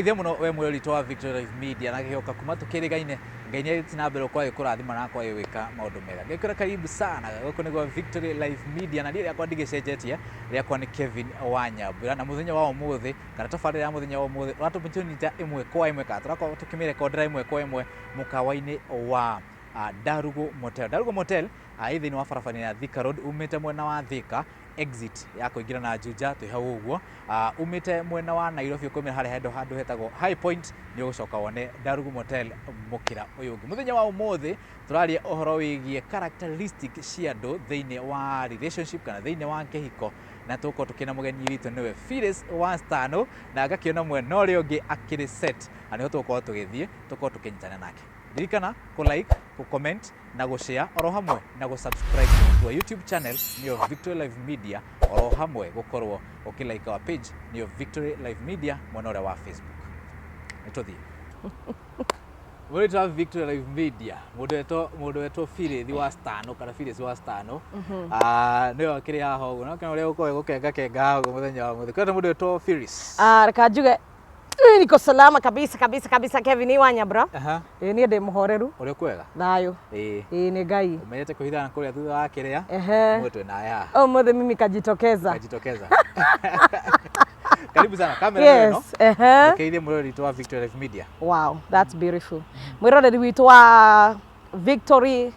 Ngũgeithie mũno we mwĩrori witũ wa Victory Live Media na gĩcoka kuma tũkĩrĩgaine. Ngai nĩ arĩtie na mbere gũkorwo agĩkũrathima na akorwo agĩgwĩka maũndũ mega. Ngĩkwĩra karibu sana gũkũ nĩ gwa Victory Live Media na niĩ rĩakwa ndigĩcenjetie, rĩakwa nĩ Kevin Wanyambura na mũthenya wa ũmũthĩ kana tabarĩra ya mũthenya wa ũmũthĩ ũratũnyita ĩmwe kwa ĩmwe kana tũrakorwo tũkĩmĩrekondera ĩmwe kwa ĩmwe mũkawa-inĩ wa Ndarugu Motel. Ndarugu Motel ĩ thĩinĩ wa barabara ya Thika Road umĩte mwena wa Thika exit ya kũingĩra na Juja twĩ hau ũguo. Umĩte mwena wa Nairobi ũkaumĩra harĩa handũ handũ hetagwo High Point nĩ ũgũcoka wone Ndarugu Motel mũkĩra ũyũ ũngĩ. Mũthenya wa ũmũthĩ tũraria ũhoro wĩgiĩ characteristic cia andũ thĩinĩ wa relationship kana thĩinĩ wa kĩhiko na tũgũkorwo tũkĩna mũgeni witũ nĩwe Phyllis Wastano na ngakĩona mwena ũrĩa ũngĩ akĩrĩ set na nĩho tũgũkorwo tũgĩthiĩ tũkorwo tũkĩnyitana nake. Ririkana kũ like, kũ comment na gũ share oro hamwe na gũ subscribe to our YouTube channel nĩyo Victory Live Media oro hamwe gũkorwo ũkĩ like our page nĩyo Victory Live Media mwena ũrĩa wa Facebook. Nĩ tũthiĩ. Mũrĩtũ wa Victory Live Media mũndũ wetwo Phyllis wa Stano kana Phyllis wa Stano. Ah, nĩwe akĩrĩ haha ũguo no kĩona ũrĩa gũkorwo gũkenga kenga haha ũguo mũthenya wa mũthĩ. Kwĩna mũndũ wetwo Phyllis. Ah, reka njuge niko salama kabisa kabisa kabisa. Kevin Wanyambura. Ĩĩ, niĩ ndĩ mũhoreru. Ũrĩ kwega? Thayũ. Ĩĩ, nĩ Ngai. Umenyete kwĩhithana kũrĩa thutha wa kĩrĩa. Mũndũ twĩ naye haha. Ũmũthĩ mimi kajitokeza. Kajitokeza. Karibu sana. Kamera nĩyo ĩno. Yes, ehe. Ndũkeithie mũroreri witũ wa Victory Live Media. Wow, that's beautiful. Mwĩroreri witũ wa Victory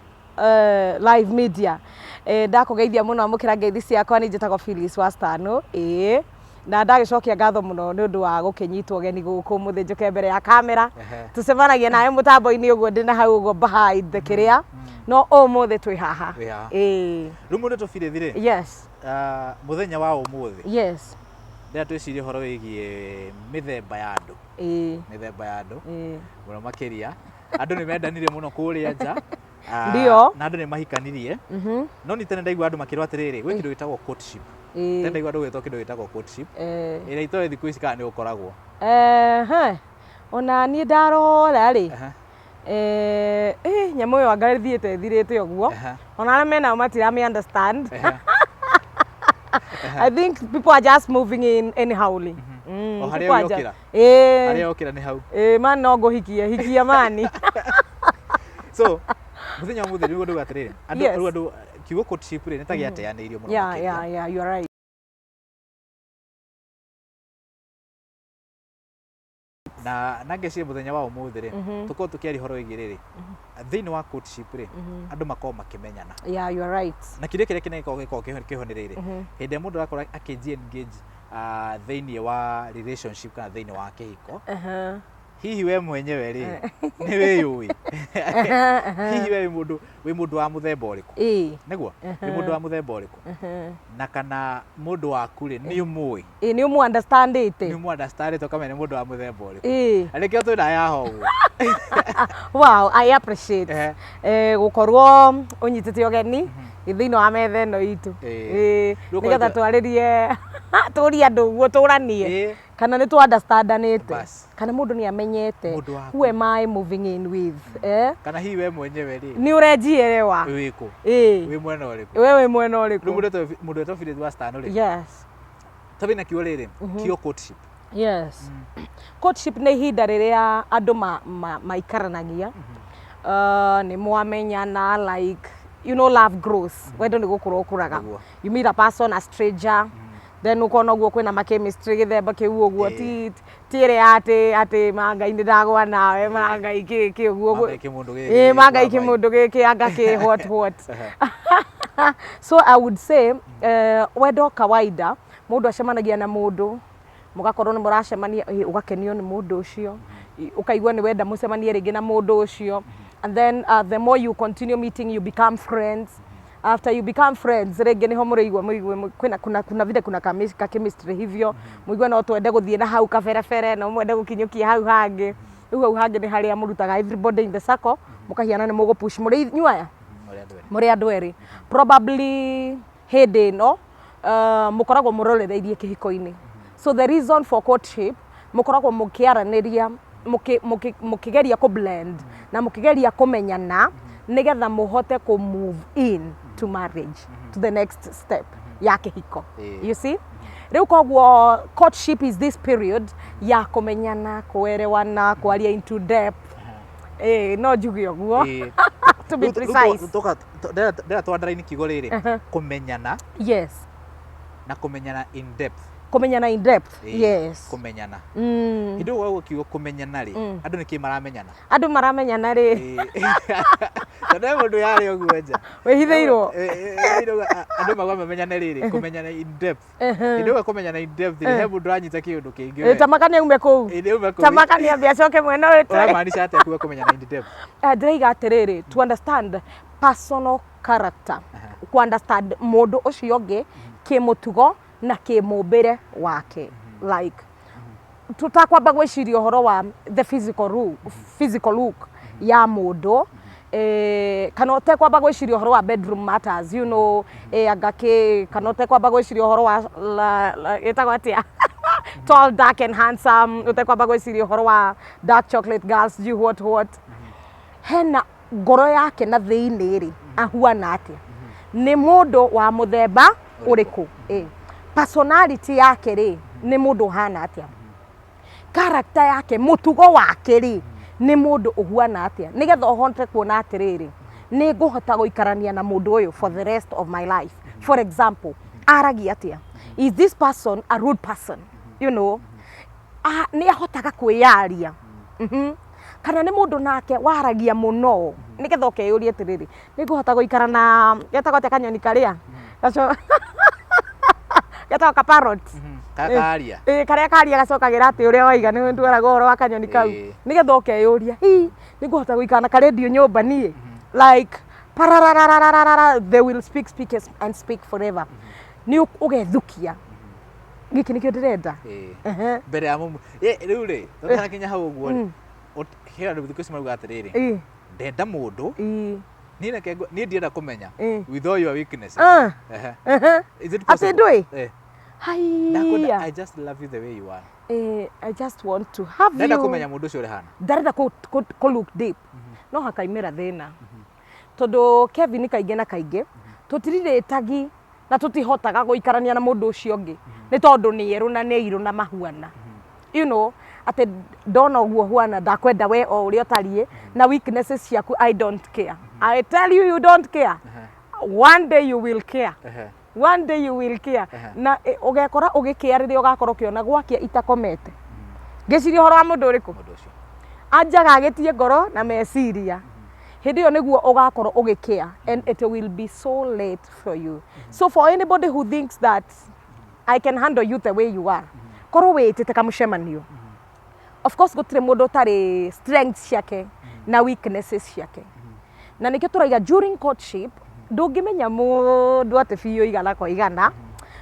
Live Media, ndakũgeithia mũno, amũkĩra ngeithi ciakwa. Nĩ njĩtagwo Phyllis Wastano, ĩĩ, na ndagĩcokia ngatho mũno nĩ ũndũ wa gũkĩnyitwo ũgeni gũkũ mũthĩ njũke mbere ya kamera. Tũcemanagia nawe mũtambo-inĩ ũguo ndĩ na hau ũguo behind the kĩrĩa, no ũmũthĩ twĩ haha. Twĩ haha. Ĩĩ. Rĩu mũndũ wetwo Phyllis rĩ, mũthenya wa ũmũthĩ ndĩrenda twĩcirie ũhoro wĩgiĩ mĩthemba ya andũ. Mĩthemba ya andũ. Mũno makĩria andũ nĩ mendanire mũno kũrĩa nja. Na andũ nĩ mahikanirie. No nĩ tene ndaigua andũ makĩrwo atĩrĩrĩ, gwĩ kĩndũ gĩtagwo courtship. Tene ndaigua andũ gwĩtwo kĩndũ gĩtagwo courtship. Ĩrĩa itoĩ thikũ ici kana nĩ ũkoragwo. Ehe. Ona niĩ ndarora rĩ, nyamũ ĩyo anga ĩthiĩte ĩthirĩte ũguo. Ona arĩa menao matiramĩ understand. I think people are just moving in anyhowly. O harĩa People are yokĩra. Ĩĩ. Harĩa yokĩra nĩ hau. Ĩĩ, man no ngũhikie, hikia mani. So mũthenya wa mũthĩ nĩguo ndauga atĩrĩrĩ, andũ rĩu andũ kiugo courtship rĩ nĩ ta gĩateanĩirio mũno makĩria. Yeah, you are right. Na ngeciria mũthenya wa ũmũthĩ rĩ tũkorwo tũkĩaria ũhoro wĩgiĩ rĩrĩ, thĩinĩ wa courtship rĩ andũ makorwo makĩmenyana. Yeah, you are right. Na kĩrĩa kĩrĩa kĩnene gĩkoragwo kĩho nĩ rĩrĩ, hĩndĩ ĩrĩa mũndũ arakorwo akĩnji engage thĩinĩ wa relationship kana thĩinĩ wa kĩhiko, hihi we mwenyewe rĩ nĩ wĩyũĩ? Hihi we wĩ mũndũ wa mũthemba ũrĩkũ? Nĩguo wĩ mũndũ wa mũthemba ũrĩkũ, na kana mũndũ waku rĩ nĩ ũmũĩ? Ĩĩ, nĩ ũmũ understandĩte. Nĩ ũmũ understandĩte ũkamenya nĩ mũndũ wa mũthemba ũrĩkũ? Na nĩkĩo twĩ nawe haha ũguo. Wow, I appreciate gũkorwo ũnyitĩte ũgeni thĩinĩ wa metha ĩno itũ. Rĩu nĩgetha twarĩrie tũrie andũ ũguo tũranie kana nĩ tũ understandanĩte, kana mũndũ nĩ amenyete Mũndũ waku. who am I moving in with, eh? Kana hihi we mwenyewe rĩ nĩ ũrenjielewa? Wĩ kũ? Wĩ mwena ũrĩkũ? We wĩ mwena Rĩu ũrĩkũ? Mũndũ wetwo Phyllis Wastano rĩ, tabi na kiugo rĩrĩ kio courtship. Yes, courtship nĩ ihinda rĩrĩa andũ maikaranagia, nĩ mwamenyana, like love grows, wendo nĩ gũkũra ũkũraga. You meet a person, a stranger, then ũkona ũguo kwĩna ma chemistry gĩthemba kĩu ũguo. Ti ĩrĩa atĩ mangai nĩ ndagwa nawe mangai kĩ kĩ ũguo. Mangai kĩmũndũ gĩkĩ Ĩĩ, mangai gĩgĩkwa. Kĩmũndũ gĩkĩ anga kĩ what what. So I would say wendo kawaida mũndũ acemanagia na mũndũ, mũgakorwo nĩ mũracemania, ũgakenio nĩ mũndũ ũcio, ũkaigua nĩ wenda mũcemanie rĩngĩ na mũndũ ũcio, and then the more you continue meeting, you become friends. After you become friends, rĩngĩ nĩho mũrĩigua mũigue kwĩna kuna vile kuna ka chemistry hivyo, mũigue no twende gũthiĩ na hau kaberebere, no mwende gũkinyũkia hau hangĩ. Rĩu hau hangĩ nĩ harĩa mũrutaga everybody in the circle, mũkahiana nĩ mũgũpush mũrĩ inyuĩ aya. Mũrĩ andũ erĩ. Mũrĩ andũ erĩ. Probably hĩndĩ ĩno mũkoragwo mũrorereirie kĩhiko-inĩ, so the reason for courtship, mũkoragwo mũkĩaranĩria, mũkĩgeria kũ blend na mũkĩgeria kũmenyana nĩgetha mũhote kũ move in to marriage, to the next step ya kĩhiko. You see? Rĩu koguo courtship is this period ya kũmenyana, kũerewana, kwaria into depth. Ĩĩ, no njuge ũguo. To be precise. Ndĩrenda twandaraini kiugo rĩrĩ, kũmenyana. Yes. Na kũmenyana in depth. Kũmenyana in depth. Yes. Kũmenyana. Hĩndĩ ĩyo gwauga kiugo kũmenyana rĩ, andũ nĩkĩ maramenyana? Andũ maramenyana rĩ. Tondũ he mũndũ yarĩ ũguo nja. Wĩhithĩirwo. Andũ mauga mamenyane rĩrĩ, kũmenyana in depth. Hĩndĩ ĩyo kũmenyana in depth rĩ, he mũndũ ũranyita kĩũndũ kĩngĩ we. Tamaka nĩ aume kũu. Ĩ, nĩ aume kũu. Tamaka nĩ ambe acoke mwena ũyũ tũrĩ. Ũramaanisha atĩa kuga kũmenyana in depth? Ndĩraiga atĩrĩrĩ, to understand personal character, ku understand mũndũ ũcio ũngĩ kĩmũtugo na kĩmũmbĩre wake. Like, tũtakwamba gwĩciria ũhoro wa the physical look, physical look ya mũndũ, kana ũtekwamba gwĩciria ũhoro wa bedroom matters, you know, anga kĩ, kana ũtekwamba gwĩciria ũhoro wa ĩtagwo atĩa, tall, dark and handsome, ũtekwamba gwĩciria ũhoro wa dark chocolate girls, you what what. Hena ngoro yake na thĩinĩ rĩ, ahuana atĩa? Nĩ mũndũ wa mũthemba ũrĩkũ? Personality yake rĩ, nĩ mũndũ ũhana atĩa? Character yake, mũtugo wake rĩ, nĩ mũndũ ũhuana atĩa? Nĩgetha ũhote kuona atĩrĩrĩ, nĩ ngũhota gũikarania na mũndũ ũyũ for the rest of my life. For example, aragia atĩa? Is this person a rude person? You know, nĩ ahotaga kwĩyaria. Kana nĩ mũndũ nake waragia mũno, nĩgetha ũkeyũria atĩrĩrĩ, nĩ ngũhota gũikara na getagwo atĩa kanyoni karĩa? Gaco getagwo ka parrot. Kakaria. Karĩa karia gacokagĩra atĩ ũrĩa waiga nĩ ndweraga ũhoro wa kanyoni kau. Nĩgetha ũkeyũria, hi, nĩ ngũhota gũikara na karendio nyũmba niĩ? Like, parararararara, they will speak, speak and speak forever. Nĩ ũgethukia. Gĩkĩ nĩkĩo ndĩrenda. Mbere ya mũmu. Rĩu rĩ, tũtanakinya hau ũguo rĩ, he andũ thikũ ici marauga atĩrĩrĩ, ndenda mũndũ, niĩ reke niĩ ndienda kũmenya with all your weaknesses. Is it Atĩ possible? ndũĩ? Haiya. Ndakwenda, I just love you the way you are. I just want to have Ndenda you. kũmenya mũndũ ũcio ũrĩa ahana. Ndarenda kũ look deep. No hakaimĩra thĩna. Tondũ Kevin kaingĩ na kaingĩ, tũtirirĩtagi na tũtihotaga gũikarania na mũndũ ũcio ũngĩ. Nĩ tondũ nĩ erũ na nĩ airũ na mahuana. You know, atĩ ndona ũguo huana, ndakwenda we o ũrĩa ũtariĩ, na weaknesses ciaku I don't care. I tell you, you don't care. One day you will care. One day you will care. Na ũgekora ũgĩkĩa rĩrĩa ũgakorwo ũkĩona gwakia itakomete. Ngĩciria ũhoro wa mũndũ ũrĩkũ? Mũndũ ũcio. Anjaga agĩtie ngoro na meciria. Hĩndĩ ĩyo nĩguo ũgakorwo ũgĩkĩa, and it will be so late for you. So for anybody who thinks that I can handle you the way you are, korwo wĩtĩte kamũcemanio. Of course gũtirĩ mũndũ ũtarĩ strengths ciake na weaknesses ciake. Na nĩkĩo tũraiga during courtship ndũngĩmenya mũndũ atĩ biũ igana kwa igana,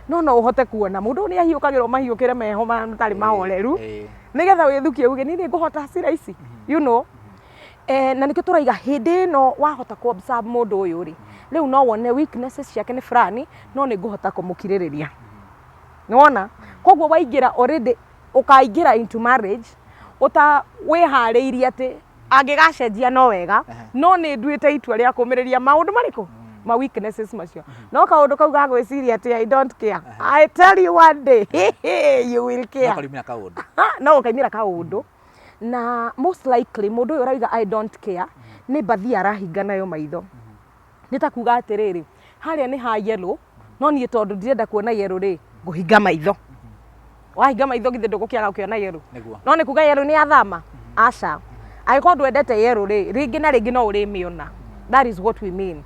no no ũhote kuona mũndũ ũyũ nĩ ahiũkagĩrwo mahiũkĩre meho matarĩ mahoreru, nĩgetha wĩthukie uge niĩ nĩ ngũhota hasira ici, you know. Na nĩkĩo tũraiga hĩndĩ ĩno wahota kũ observe mũndũ ũyũ rĩ, rĩu no wone weaknesses ciake nĩ fulani, no nĩ ngũhota kũmũkirĩrĩria. Nĩwona? Koguo waingĩra already, ũkaingĩra into marriage ũta wĩharĩirie atĩ angĩgacenjia no wega, no nĩ nduĩte itua rĩa kũmĩrĩria maũndũ marĩkũ? Ma weaknesses macio. No kaũndũ kau ga gwĩciria atĩ I don't care. I tell you one day, you will care. No kaumĩra kaũndũ. No ũkaumĩra kaũndũ. Na most likely mũndũ ũyũ ũrauga I don't care nĩ mbathia arahinga nayo maitho. Nĩ ta kuga atĩrĩrĩ, harĩa nĩ ha yellow, no niĩ tondũ ndirenda kuona yellow rĩ, ngũhinga maitho. Wahinga maitho githĩ ndũgũkĩaga gũkĩona yellow? Nĩguo. No nĩ kuga yellow nĩ yathama? Aca. Angĩkorwo ndwendete yellow rĩ, rĩngĩ na rĩngĩ no ũrĩmĩona. That is what we mean.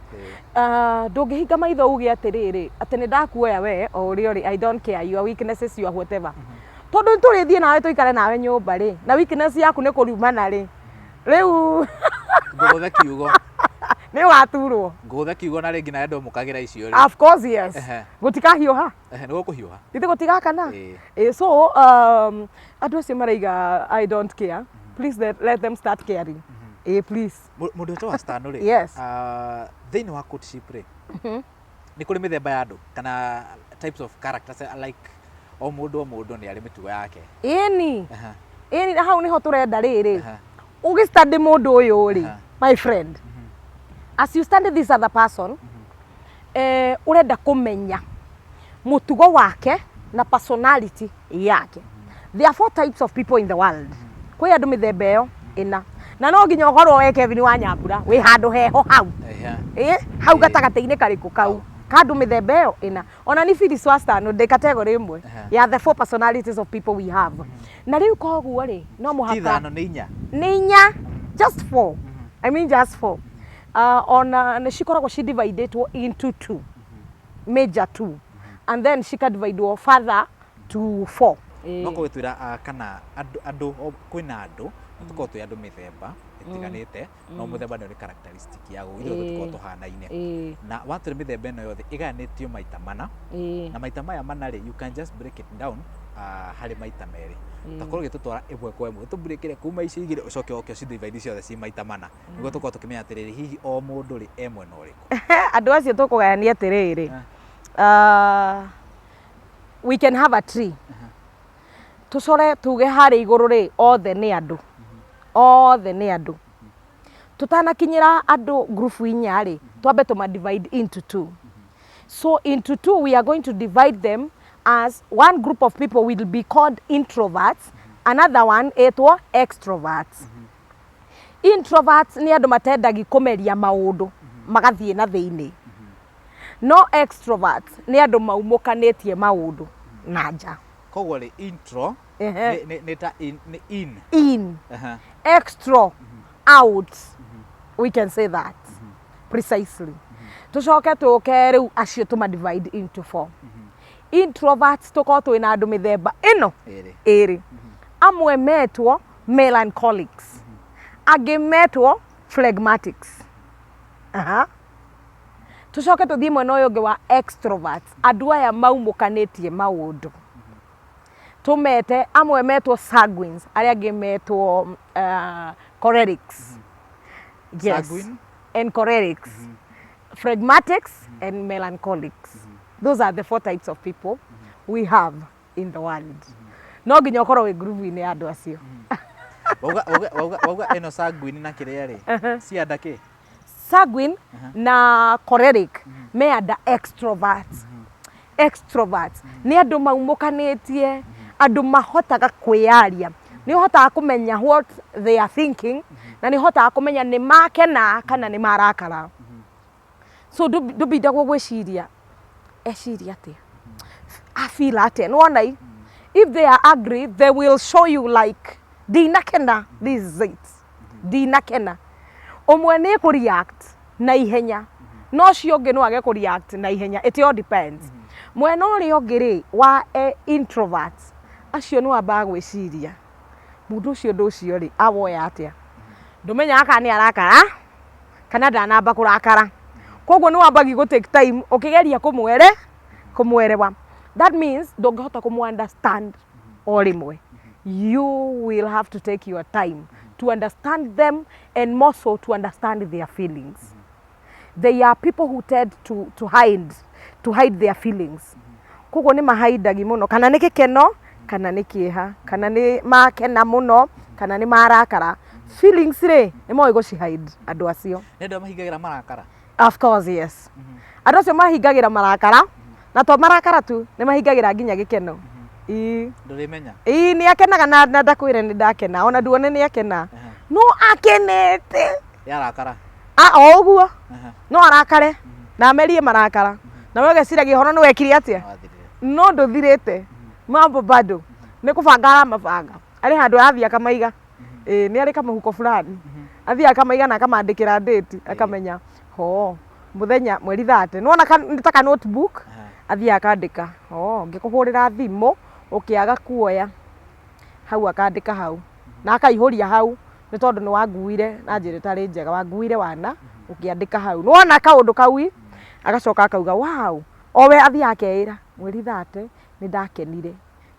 Ndũngĩhinga maitho uge atĩrĩrĩ, atĩ nĩ ndakuoya we o ũrĩa ũrĩ, I don't care your weaknesses, your whatever. Tondũ nĩ tũrĩthiĩ nawe tũikare nawe nyũmba rĩ, na weakness yaku nĩ kũrumana rĩ, rĩu Ngũgũthe kiugo. Nĩ ũgaturwo. Ngũgũthe kiugo na rĩngĩ nawe ndũmũkagĩra icio rĩ. Of course yes. Gũtikahiũha. Nĩ gũkũhiũha. Githĩ gũtigakana? So, andũ acio maraiga I don't care. Please let them start caring. Please. Mũndũ wĩtagwo wa Stano rĩ? Yes. Thĩinĩ wa courtship rĩ, nĩ kũrĩ mĩthemba ya andũ kana types of characters, like o mũndũ o mũndũ nĩ arĩ mĩtugo yake. Ĩni. Ĩni, na hau nĩho tũrenda rĩrĩ. Ũgĩ study mũndũ ũyũ rĩ, my friend. As you study this other person, ũrenda kũmenya mũtugo wake Na personality yake. There are four types of people in the world. Kwĩ andũ mĩthemba ĩyo ĩna, na no nginya ũkorwo we Kevin wa Nyambura wĩ handũ heho hau. Hau gatagatĩ-inĩ karĩkũ kau ka andũ mĩthemba ĩyo ĩna. Ona ni Phyllis Wastano ndĩ category ĩmwe ya the four personalities of people we have. Na rĩu koguo rĩ, no Ti mũhaka ithano, nĩ inya. Nĩ inya, just four. I mean, just four. Ona nĩ cikoragwo ci dividedwo into two major two, and then cikadividwo further to four. No kũgĩtwĩra kana andũ kwĩna andũ na tũkoragwo twĩ andũ mĩthemba ĩtiganĩte, no mũthemba nĩ ũrĩ characteristic yaguo, ithuothe tũkoragwo tũhanaine. Na watwĩra mĩthemba ĩno yothe ĩgayanĩtio maita mana, na maita maya mana rĩ, you can just break it down harĩ maita merĩ. Takorwo ũgĩtũtwara ĩmwe kwa ĩmwe, ũtũbreakĩre kuma icio igĩrĩ, ũcoke ũke ũcidivide ciothe ci maita mana, nĩguo tũkorwo tũkĩmenya atĩrĩrĩ, hihi o mũndũ rĩ, e mwena ũrĩkũ? Andũ acio tũkũgayania atĩrĩrĩ, we can have a tree, tũcore tuge harĩa igũrũ rĩ, othe nĩ andũ, othe nĩ andũ. Tũtanakinyĩra andũ ngurubu inya rĩ, twambe tũma divide into two. So into two we are going to divide them as one group of people will be called introverts, another one ĩtwo extroverts. Introverts nĩ andũ matendagi kũmeria maũndũ, magathiĩ na thĩinĩ, no extroverts nĩ andũ maumũkanĩtie maũndũ na nja. Koguo rĩ, intro nĩ ta in, nĩ in. In. Extra, out, we can say that precisely. Tucoke tuke rĩu acio tũma divide into four. Introverts, tũkorwo twĩna andũ mĩthemba ĩno ĩrĩ. Ĩrĩ. Amwe metwo melancholics, angĩ metwo phlegmatics. Aha. Tucoke tũthiĩ mwena ũyũ ũngĩ wa extroverts, andũ aya maumũkanĩtie maũndũ, tũmete amwe metwo sanguines, arĩa angĩ metwo cholerics. Yes. Sanguine? And cholerics, phlegmatics and melancholics. Those are the four types of people we have in the world. No nginya ũkorwo wĩ ngurubu-inĩ ya andũ acio. Wauga ĩno sanguine na kĩrĩa rĩ, cianda kĩ? Sanguine na choleric me anda extroverts. Extroverts nĩ andũ maumũkanĩtie, andũ mahotaga kwĩyaria, nĩ ũhotaga kũmenya what they are thinking, na nĩ ũhotaga kũmenya nĩ makena kana nĩ marakara. So ndũbindagwo gwĩciria eciria atĩa, afeel atĩa. Nĩ wona i if they are angry, they will show you like, "Ndinakena, this is it, ndinakena." Ũmwe nĩ kũ-react na ihenya, no ũcio ũngĩ no age kũ-react na ihenya. It all depends. Mwena ũrĩa ũngĩ rĩ wa introverts, acio nĩ wambaga gwĩciria mũndũ ũcio, ũndũ ũcio rĩ, awoya atĩa. Ndũmenyaga kana nĩ arakara kana ndanamba kũrakara, koguo nĩ wambagi gũ take time ũkĩgeria kũmwerewa. That means ndũngĩhota kũmũ understand o rĩmwe. You will have to take your time to understand them, and more so to understand their feelings. They are people who tend to hide their feelings. Koguo nĩ mahaidagi mũno kana nĩ gĩkeno kana nĩ kĩeha, kana nĩ makena mũno kana nĩ marakara. Feelings rĩ, nĩ moĩ gũcihide andũ acio. Nĩ andũ mahingagĩra marakara. Of course, yes. Andũ acio mahingagĩra marakara, na to marakara tu, nĩ mahingagĩra nginya gĩkeno. Ĩĩ. Ndũrĩmenya. Ĩĩ, nĩ akenaga na ndakwĩre nĩ ndakena, ona nduone nĩ akena, no akenete. Yarakara. A o ũguo. No arakare na amerie marakara, na we ũgeciragia ũhoro nĩ wekire atĩa. Wathirire. No ndũthirĩte, mambo bado nĩ kũbanga aramabanga, arĩ handũ arathiĩ akamaiga. Ĩĩ, nĩ arĩ kamũhuko fulani athiĩ akamaiga na akamandĩkĩra date, akamenya ho mũthenya mweri 30. Nĩwona nĩ ta ka notebook. Athiĩ akandĩka, o ngĩkũhũrĩra thimũ ũkĩaga kuoya, hau akandĩka hau na akaihũria hau, nĩ tondũ nĩ wanguire na njĩra ĩtarĩ njega, wanguire wana ũkĩandĩka hau. Nĩwona kaũndũ kau i agacoka akauga wow, o we athiĩ akeĩra mweri 30 nĩ ndakenire,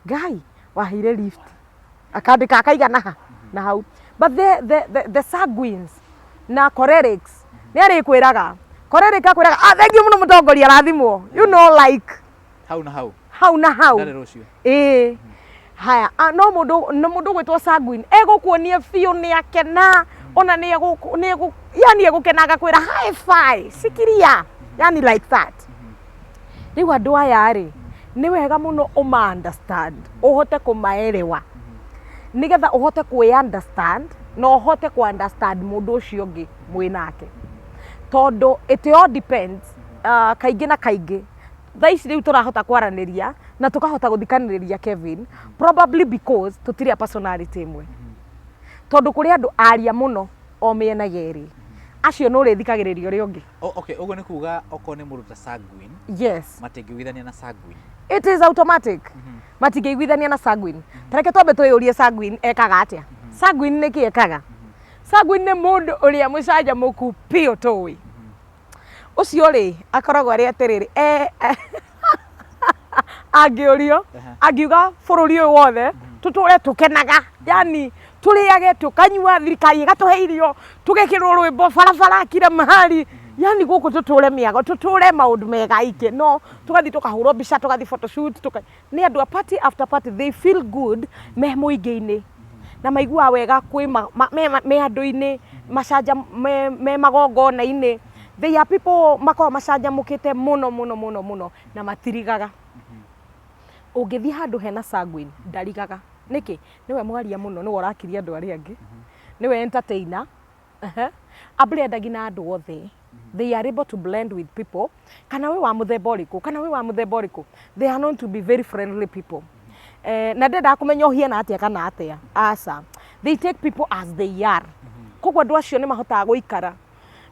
Ngai waheire lift, akandĩka akaiga na ha na hau. But the sanguines na cholerics, nĩ arĩkwĩraga, choleric akwĩraga, "Ah, thank you mũno mũtongoria, arathimwo," like. Hau na hau. Hau na hau. Ndarĩ rũciũ. Ĩĩ, haya, no mũndũ, no mũndũ ũgwĩtwo sanguine egũkuonia biũ nĩ akena, ona nĩ egũ nĩ egũ yani egũkena, agakwĩra, "High five, shikilia," yani like that. Rĩu andũ aya rĩ, Nĩ wega mũno ũma understand, ũhote kũmaerewa, nĩgetha ũhote kwĩ understand na ũhote kũ understand mũndũ ũcio ũngĩ mwĩ nake, tondũ it all depends. Kaingĩ na kaingĩ thaa ici rĩu tũrahota kwaranĩria na tũkahota gũthikanĩrĩria, Kevin, probably because tũtirĩ a personality ĩmwe, tondũ kũrĩ andũ aria mũno o mĩena yerĩ, acio nĩ ũrĩthikagĩrĩria ũrĩa ũngĩ. Oh, okay, ũguo nĩ kuga okorwo nĩ mũndũ ta sanguine, Yes. matingĩiguithania na sanguine? It is automatic, matingĩiguithania na sanguine. Tareke twambe twĩyũrie, sanguine ekaga atĩa? Sanguine nĩ kĩ ekaga? Sanguine nĩ mũndũ ũrĩa mũcanjamũku biũ. Tũĩ ũcio rĩ, akoragwo arĩ atĩrĩrĩ, angĩũrio, angiuga bũrũri ũyũ wothe tũtũre tũkenaga, yani tũrĩage, tũkanyua, thirikari ĩgatũhe irio, tũgekĩrwo rwĩmbo barabara kila mahali, yani gũkũ tũtũre mĩago, tũtũre maũndũ mega aingĩ, no tũgathiĩ tũkahũrwo mbica, tũgathiĩ photoshoot, nĩ andũ a party after party. They feel good me mũingĩ-inĩ na maiguaga wega kwĩ me andũ-inĩ macanja me magongona-inĩ. They are people makoragwo macanjamũkĩte mũno mũno mũno mũno na matirigaga. Ũngĩthiĩ handũ hena sanguine, ndarigaga. Nĩkĩ? Nĩwe mwaria mũno, nĩwe ũrakiria andũ arĩa angĩ, nĩwe entertainer. Ablendagi na andũ othe. They are able to blend with people, kana wĩ wa mũthemba ũrĩkũ, kana wĩ wa mũthemba ũrĩkũ. They are known to be very friendly people. Na ndendaga kũmenya ũhiana atĩa kana atĩa, aca. They take people as they are. Koguo andũ acio nĩ mahotaga gũikara,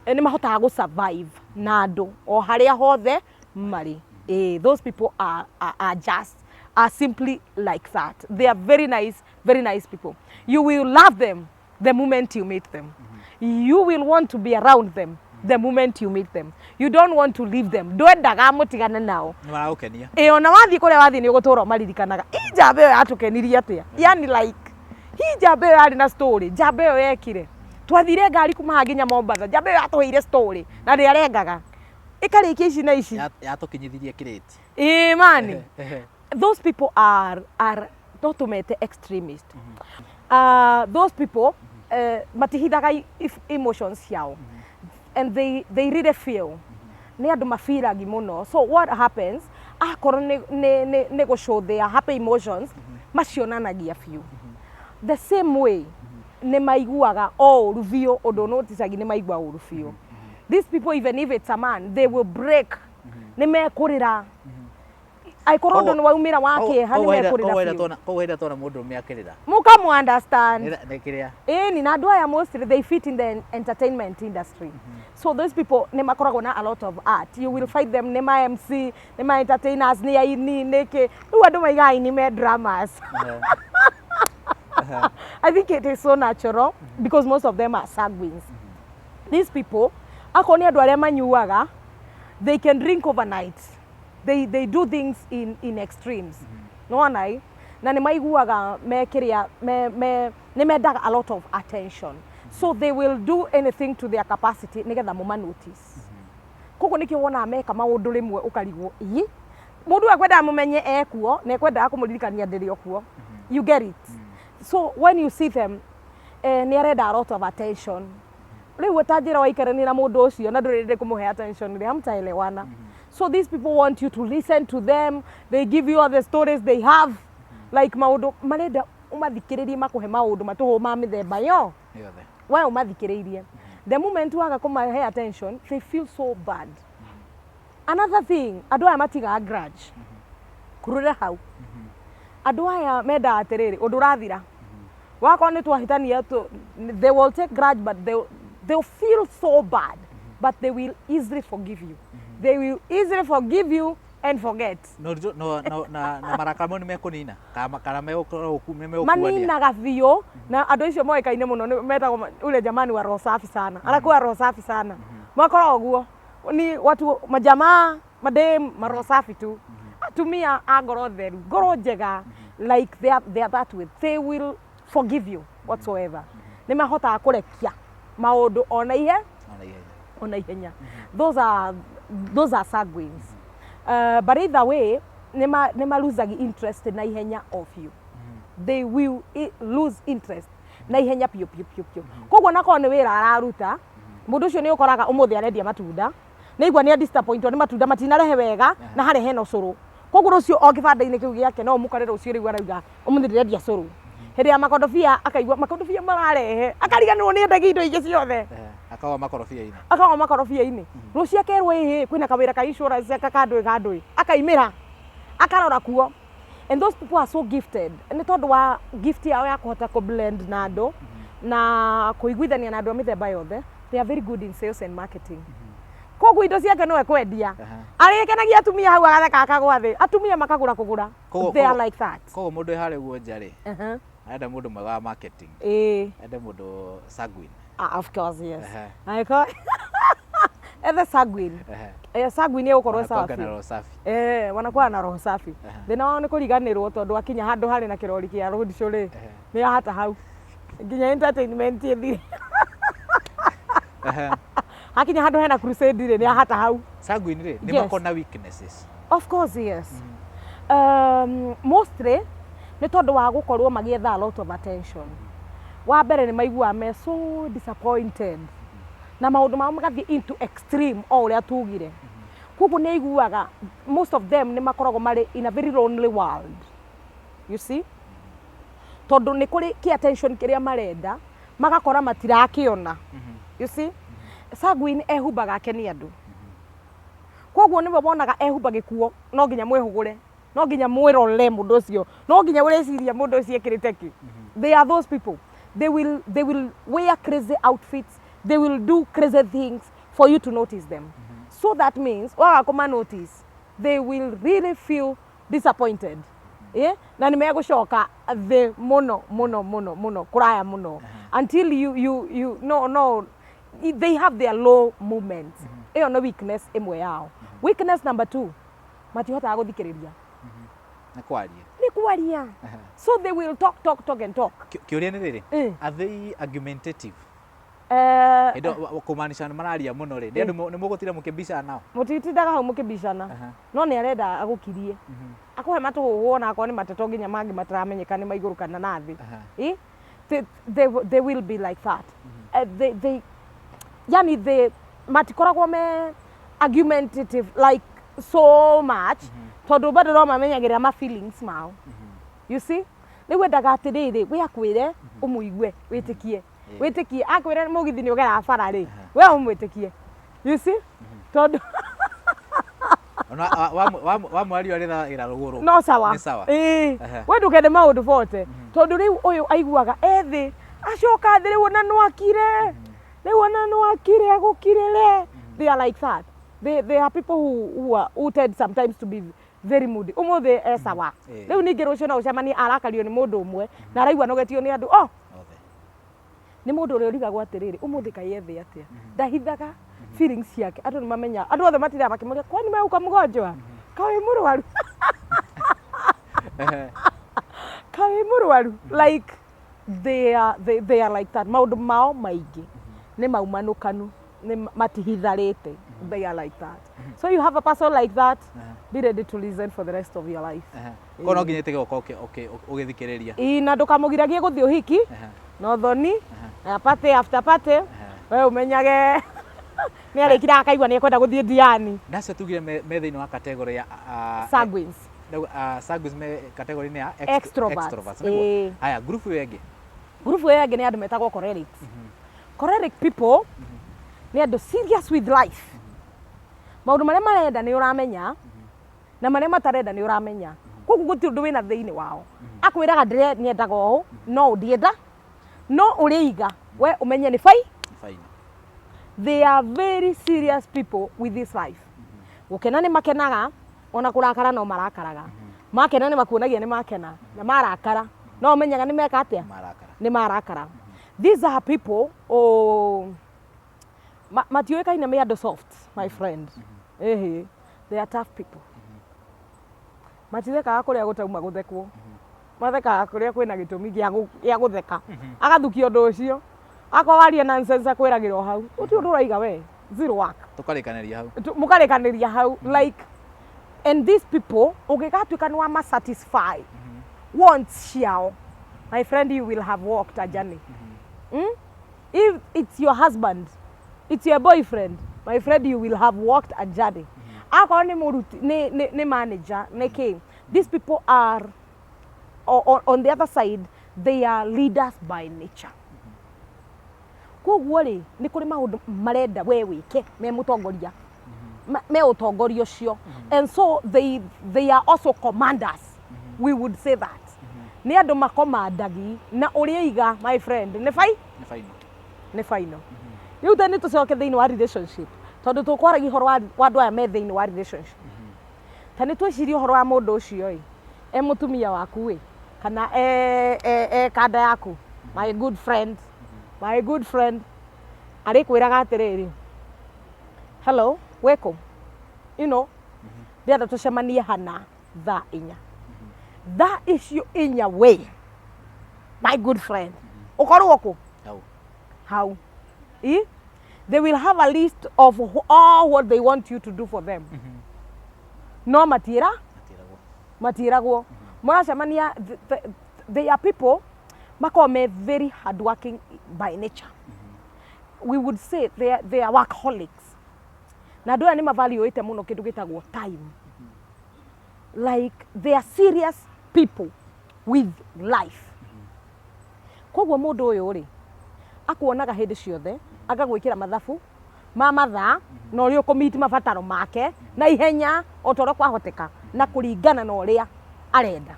nĩ mahotaga gũ survive na andũ o harĩa hothe marĩ. Those people are just are simply like that. They are very nice, very nice people. You will love them the moment you meet them. You will want to be around them the moment you meet them. You don't want to leave them. Ndwendaga mũtigane nao. Nĩ maragũkenia. Ĩ, ona wathiĩ kũrĩa wathiĩ, nĩ ũgũtũra ũmaririkanaga. Ĩ, njamba ĩyo yatũkenirie atĩa? Yani like hi, njamba ĩyo yarĩ na story, njamba ĩyo yekire, twathire ngari kuma haha nginya Mombatha, njamba ĩyo yatũheire story na ndĩarengaga ĩkarĩkia ici na ici. Yatũkinyithirie kĩrĩti. Ĩ mani, those people are no tũmete extremist. Those people matihithaga emotions ciao and they really feel. Nĩ andũ mabiragi mũno. So what happens, akorwo nĩ gũ show their happy emotions, macionanagia biũ. The same way nĩ maiguaga o ũru biũ, ũndũ noticagi nĩ maigua ũru biũ. These people, even if it's a man, they will break, nĩ mekũrĩra. Angĩkorwo ũndũ nĩ waumĩra wa kĩeha, nĩ mekũrĩra biũ. Koguo hĩndĩ tuona mũndũ ũrũme akĩrĩra, mũkamũ understand. Nĩ kĩrĩa. Ĩni, na andũ aya mostly they fit in the entertainment industry. So those people nĩ makoragwo na a lot of art. You will find them nĩ ma MC, nĩ ma entertainers, nĩ aini, nĩkĩ. Rĩu andũ maigaga aini me dramas. I think it is so natural because most of them are sanguines. These people, akorwo nĩ andũ arĩa manyuaga, they can drink overnight. They do things in extremes. Nĩwona ĩ? Na nĩ maiguaga me kĩrĩa me nĩ mendaga a lot of attention. So they will do anything to their capacity nĩgetha mũma notice. Koguo nĩkĩo wonaga meka maũndũ rĩmwe ũkarigwo, ĩ, mũndũ ũyũ ekwendaga mũmenye ekuo na ekwendaga kũmũririkania ndĩrĩ o kuo. You get it? So when you see them, nĩ arenda a lot of attention. Rĩu ũtanjĩra waikarania na mũndũ ũcio na ndũrĩ kũmũhe attention rĩ, hamtaelewana. So these people want you to listen to them. They give you all the stories they have, like maũndũ marenda ũmathikĩrĩrie, makũhe maũndũ matũhũ ma mĩthemba yo yothe. We ũmathikĩrĩirie. The moment waga kũmahe attention, they feel so bad. Another thing, andũ aya matigaga grudge. Kurũra hau, andũ aya mendaga atĩrĩrĩ, ũndũ ũrathira wakorwo nĩ twahĩtania they will take grudge, but they'll feel so bad, but they will easily forgive you. They will easily forgive you and forget. No, na marakara mau nĩ mekũnina kana megũkorwo nĩ megũkuania? Maninaga biũ. Na andũ acio moĩkaine mũno nĩ metagwo ule jamani wa roho safi sana, anakuwa roho safi sana. Makoragwo ũguo ni watu majamaa, madem maroho safi tu, atumia a ngoro theru, ngoro njega. Like they are that way. They will forgive you whatsoever. Nĩ mahotaga kũrekia maũndũ ona ihe Ona ihenya. Ona ihenya. Those are sanguines. But either way, nĩ ma losing interest na ihenya of you. They will lose interest na ihenya piũ piũ piũ piũ. Koguo nakorwo nĩ wĩra araruta mũndũ ũcio, nĩ ũkoraga ũmũthĩ arendia matunda, nĩ igua nĩ disappointwo nĩ matunda matinarehe wega na harĩa hena ũcũrũ. Koguo rũciũ o kĩbanda-inĩ kĩu gĩake no ũmũkore rũciũ rĩu arauga ũmũthĩ ndĩrendia cũrũ. Hĩndĩ ya makondobia akaigua makondobia mararehe, akariganĩrwo nĩ endagia indo ingĩ ciothe. Akagwa makorobia-inĩ. Akagwa makorobia-inĩ. Rũciũ akerwo ĩhĩ kwĩna kawĩra ka insurance aka kandũĩ kandũĩ, akaimĩra akarora kuo. And those people are so gifted nĩ tondũ wa gift yao ya kũhota kũ blend na andũ na kũiguithania na andũ a mĩthemba yothe. They are very good in sales and marketing. Koguo indo ciake no ekwendia. Arĩkenagia atumia hau agatheka akagwa thĩ, atumia makagũra kũgũra. They are like that. Koguo mũndũ wĩ harĩa ũguo nja rĩ, arenda mũndũ mwega wa marketing. Ende mũndũ sanguine. Ah, of course, yes. Angĩkorwo ethe sanguine. Sanguine ĩgũkorwo sawa Wanakuanga na biũ. roho safi. Wanakuwa na roho safi. Thĩna wao nĩ kũriganĩrwo tondũ akinya handũ harĩ na kĩrori kĩa road show rĩ, nĩ ahata hau. Nginya entertainment ĩthire. Hakinya handũ hena crusade rĩ, nĩ ahata hau. Sanguine rĩ, nĩ Yes. makoragwo na weaknesses. Of course, yes. Mostly nĩ tondũ wa gũkorwo magĩetha a lot of attention. Wa mbere nĩ maiguaga me so disappointed na maũndũ mao magathiĩ into extreme o ũrĩa tugire. Koguo nĩ aiguaga most of them nĩ makoragwo marĩ in a very lonely world. You see? Tondũ nĩ kũrĩ kĩ attention kĩrĩa marenda magakora matirakĩona. You see? Sanguine ehumbaga akenie andũ. Koguo nĩwe wonaga ehumba gĩkuo no nginya mwĩhũgũre, no nginya mwĩrore mũndũ ũcio, no nginya ũreciria mũndũ ũcio ekĩrĩte kĩ. They are those people. They will wear crazy outfits, they will do crazy things for you to notice them. So that means waga kũma notice, they will really feel disappointed. Na nĩ megũcoka thĩ mũno mũno mũno mũno kũraya mũno until you no no they have their low moments. Ĩyo nĩ weakness ĩmwe yao. Weakness number two, matihotaga gũthikĩrĩria. Nĩ kwaria. Nĩ kwaria. So they will talk, talk, talk and talk. Kĩũria nĩ rĩrĩ, are they argumentative? Hĩndĩ ĩyo kũmaanisha nĩ mararia mũno rĩ, nĩ andũ nĩ mũgũtinda mũkĩbicana nao? Mũtitindaga hau mũkĩbicana, no nĩ arenda agũkirie, akũhe matũhũhũ ona akorwo nĩ mateto nginya mangĩ mataramenyeka nĩ ma igũrũ kana na thĩ. They will be like that. They yani they matikoragwo me argumentative like so much tondũ bado no mamenyagĩrĩra ma feelings mao. You see, rĩu endaga atĩrĩrĩ, we akwĩre ũmũigue, wĩtĩkie, wĩtĩkie akwĩre mũgithi nĩ ũgeraga bara rĩ, we ũmwĩtĩkie. You see, tondũ Ona wamwaria arĩthagĩra rũgũrũ. No sawa. Nĩ sawa. Ĩĩ. We ndũkende maũndũ bote tondũ rĩu ũyũ aiguaga ethĩ acoka thĩ rĩu ona nĩwakire, rĩu ona nĩwakire agũkirĩre. They are like that. They are people who tend sometimes to be very moody. Ũmũthĩ e sawa, rĩu ningĩ rũciũ no ũcemanie arakario nĩ mũndũ ũmwe na araigua anogetio nĩ andũ oh Othe. Nĩ mũndũ ũrĩa ũrigagwo atĩrĩrĩ, ũmũthĩ kaĩ ethĩ atĩa, ndahithaga feelings ciake, andũ nĩ mamenya, andũ othe matindaga makĩmũria, kwani wewe uko mgonjwa, kaĩ mũrwaru, kaĩ mũrwaru. Like they are like that. Maũndũ mao maingĩ nĩ maumanũkanu, nĩ matihitharĩte. They are like that. So you have a person like that, be ready to listen for the rest of your life. Koguo no nginya ĩtige gũkorwo ũgĩthikĩrĩria. Ĩ, na ndũkamũgiragie gũthiĩ ũhiki na ũthoni na party after party. We ũmenyage nĩ arĩkire akaigua nĩ ekwenda gũthiĩ Diani. Na acio tugire me thĩinĩ wa category ya Sanguines. Sanguines me category-inĩ ya Extroverts. Extroverts, nĩguo? Haya, group ĩyo ĩngĩ. Group ĩyo ĩngĩ nĩ andũ metagwo cholerics. Choleric people nĩ andũ serious with life. Maũndũ marĩa marenda nĩ ũramenya na marĩa matarenda nĩ ũramenya, koguo gũtirĩ ũndũ wĩna thĩinĩ wao. Akwĩraga ndĩre nyendaga ũũ no ũndienda no ũrĩiga we ũmenye nĩ fai. Fine. They are very serious people with this life. Gũkena nĩ makenaga, ona kũrakara no marakaraga. Makena nĩ makuonagia nĩ makena, na marakara no ũmenyaga nĩ meka atĩa. Marakara. Nĩ marakara. These are people, oh, matiũĩkaine me andũ soft, my friend. Ĩhĩ, they are tough people. Matithekaga kũrĩa gũtauma gũthekwo, mathekaga kũrĩa kwĩna gĩtũmi gĩa gũtheka. Agathukia ũndũ ũcio, akorwo waria nonsense akwĩragĩra o hau, ũti ũndũ ũraiga we zero work. Tũkarĩkanĩria hau. Mũkarĩkanĩria hau like. And these people, ũngĩgatuĩka nĩ wama satisfy wants ciao, my friend, you will have walked a journey. If it's your husband, it's your boyfriend, my friend, you will have walked a journey. Akorwo nĩ mũruti, nĩ manager, nĩ kĩ, these people are on the other side, they are leaders by nature. Koguo rĩ, nĩ kũrĩ maũndũ marenda we wĩke me mũtongoria, me ũtongoria ũcio, and so they are also commanders. We would say that nĩ andũ makomandagi na ũrĩa iga, my friend, nĩ fai Nĩ final. Nĩ final. Rĩu te nĩ tũcoke thĩinĩ wa relationship, tondũ tũkwaragia ũhoro wa andũ aya me thĩinĩ wa relationship. Ta nĩ twĩcirie ũhoro wa mũndũ ũcio ĩ, e mũtumia waku ĩ, kana e kanda yaku, my good friend, my good friend, arĩkwĩraga atĩrĩrĩ, "Hello, wĩkũ? Ndĩrenda tũcemanie hana thaa 4." Thaa icio 4 we, my good friend, ũkorwo kũ? Hau. Hau. They will have a list of all what they want you to do for them, no matiĩra Matiragwo. Matiĩragwo mũracemania. They are people makoragwo me very hardworking by nature. We would say they are workaholics, na andũ aya nĩ mavaluĩte mũno kĩndũ gĩtagwo time. Like, they are serious people with life. Koguo mũndũ ũyũ rĩ, akuonaga hĩndĩ ciothe, agagwĩkĩra mathabu ma mathaa na ũrĩa ũkũmiti mabataro make na ihenya o ta ũrĩa kwahoteka na kũringana na ũrĩa arenda.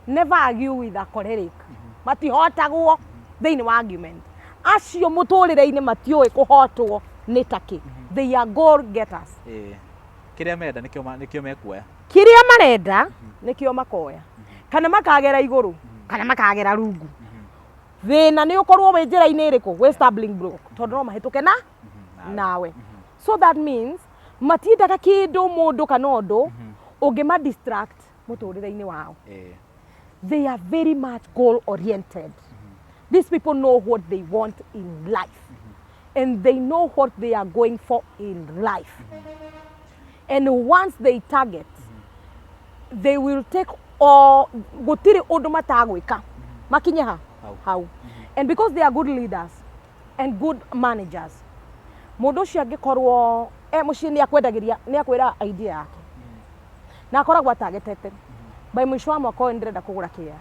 Never argue with a choleric. Matihotagwo thĩinĩ wa argument. Acio mũtũrĩre-inĩ matiũĩ kũhotwo nĩ takĩ. They are goal getters. Kĩrĩa menda nĩkĩo nĩkĩo mekuoya. Kĩrĩa marenda nĩkĩo makoya, kana makagera igũrũ kana makagera rungu. Thĩna nĩ ũkorwo wĩ njĩra-inĩ ĩrĩkũ, wĩ stumbling block, tondũ no mahĩtũke na nawe. So that means matiendaga kĩndũ, mũndũ kana ũndũ ũngĩma distract mũtũrĩre-inĩ wao. They are very much goal oriented. These people know what they want in life, and they know what they are going for in life, and once they target, they will take all. Gũtirĩ ũndũ matagwĩka makinye ha Hau. Hau. And because they are good leaders and good managers, mũndũ ũcio angĩkorwo e mũciĩ, nĩ akwendagĩria, nĩ akwĩra idea yake na akoragwo atagetete by mũico wa mwaka ũyũ ndĩrenda kũgũra kĩea,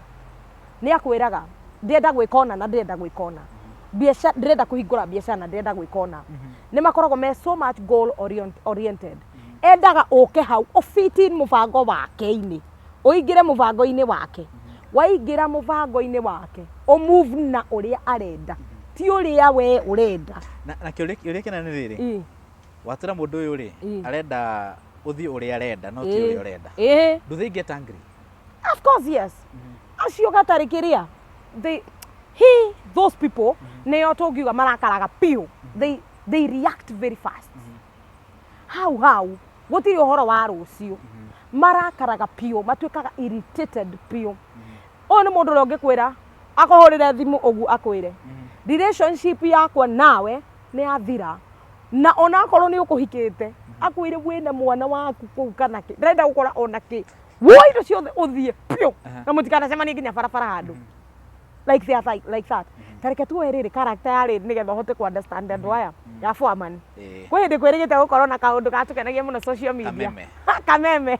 nĩ akwĩraga ndĩrenda gwĩka ũna na ndĩrenda gwĩka ũna, biacara ndĩrenda kũhingũra biacara na ndĩrenda gwĩka ũna. Nĩ makoragwo me so much goal oriented. Endaga ũke hau ũfit in mũbango wake-inĩ, ũingĩre mũbango-inĩ wake. Waingĩra mũbango-inĩ wake, ũmove na ũrĩa arenda, ti ũrĩa we ũrenda. Na kĩũria kĩnene nĩ rĩrĩ, watĩra mũndũ ũyũ rĩ, arenda ũthiĩ ũrĩa arenda no ti ũrĩa ũrenda. Do they get angry? Of course, yes. Acio gatarĩ kĩrĩa, they he those people nĩo tũngiuga marakaraga piũ. They react very fast. Hau hau, gũtirĩ ũhoro wa rũciũ. Marakaraga piũ, matuĩkaga irritated piũ. Ũyũ nĩ mũndũ ũrĩa ũngĩkwĩra, akũhũrĩre thimũ ũguo akwĩre, "Relationship yakwa nawe nĩ yathira," na onakorwo nĩ ũkũhikĩte, akwĩre wĩna mwana waku kũu kana kĩ, ndĩrenda gũkora ona kĩ, woi indo ciothe ũthiĩ piũ na mũtikanacemanie nginya barabara handũ, like they are like that. Ta reke tuoe rĩrĩ character ya rĩrĩ nĩgetha ũhote ku understand andũ aya, ya foreman. Kwĩ hĩndĩ kwĩrĩgĩte gũkorwo na kaũndũ gatũkenagia mũno social media. Kameme. Kameme.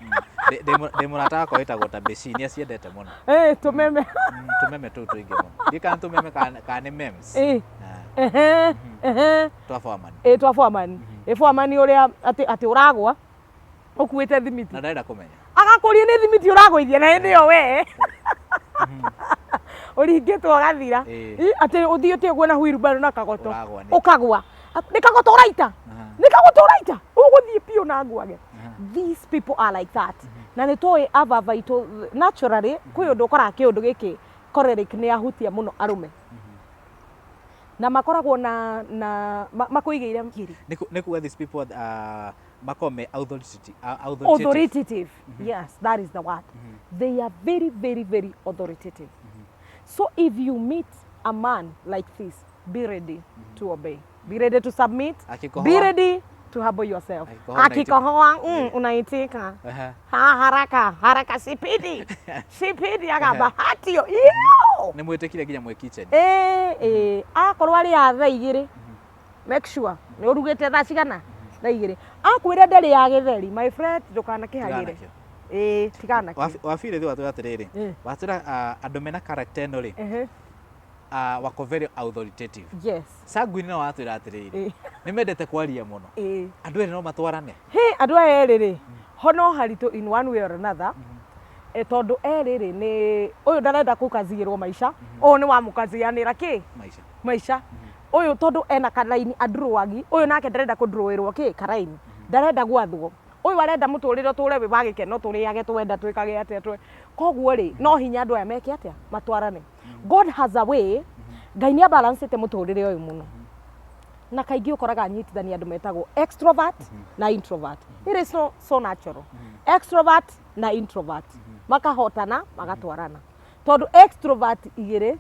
Ndĩ mũrata wakwa wĩtagwo Tabeshi, nĩ aciendete mũno. Ĩ tũmeme. Tũmeme tũu tũingĩ mũno, ndiũ kana tũmeme kana nĩ memes. Ĩ. Ehe, ehe. Twa foreman. Ĩ twa foreman, ĩ foreman ũrĩa atĩ ũragwa ũkuĩte thimiti. Na ndarenda kũmenya. Agakũria nĩ thimiti ũragũithia, na hĩndĩ ĩyo we ũringĩtwo ũgathira. Ĩ, atĩ ũthiĩte ũguo na wheelbarrow na kagoto. Ũragwa nĩkĩ? Ũkagwa nĩ kagoto ũraita, nĩ kagoto ũraita, ũgũthiĩ biũ na ngwage. These people are like that. Na nĩ tũĩ ababa itũ naturally kwĩ ũndũ ũkoraga kĩũndũ gĩkĩ choleric nĩ ahutia mũno arũme na makoragwo na makũigĩire ngiri. Nĩ kuga these people makoragwo me authoritative, authoritative. Authoritative, yes, that is the word. They are very, very, very authoritative. So if you meet a man like this, be ready to obey, be ready to submit, Akikohoa. be ready to humble yourself. Akikohoa unaitika. Akikohoa, unaitika. Ha, haraka haraka, sipidi sipidi, agamba hatio iyo. Nĩ mwĩtĩkire nginya mwĩ kitchen. Ĩ akorwo arĩ a thaa 2, make sure nĩ ũrugĩte thaa cigana, thaa 2. Akwĩra ndarĩ ya gĩtheri, my friend, ndũkanakĩhagĩre. Tigana nakĩo. Ĩĩ, tigana nakĩo. Wabirĩ thĩ watwĩra atĩrĩrĩ, watwĩra andũ mena character ĩno rĩ, wako very authoritative. Yes. Sanguine no watwĩra atĩrĩrĩ, nĩ mendete kwaria mũno. Andũ erĩ no matwarane. Hĩ, andũ aya erĩ rĩ, ho no haritũ in one way or another. Tondũ erĩ rĩ, nĩ ũyũ ndarenda kũkaziĩrwo maica, ũyũ nĩ wamũkazianĩra kĩ? Maica. Maica. Ũyũ tondũ ena karaini andurũagi, ũyũ nake ndarenda kũndurũĩrwo kĩ? Karaini. Ndarenda gwathwo. Ũyũ arenda mũtũrĩre ũtũre wĩ wa gĩkeno, tũrĩage twenda, twĩkage atĩa twe. Koguo rĩ, no hinya andũ aya meke atĩa? Matwarane. God has a way, Ngai nĩ abalancĩte mũtũrĩre ũyũ mũno. Na kaingĩ ũkoraga anyitithania andũ metagwo extrovert na introvert. It is so, so natural. Extrovert na introvert. Makahotana, magatwarana. Tondũ extrovert igĩrĩ,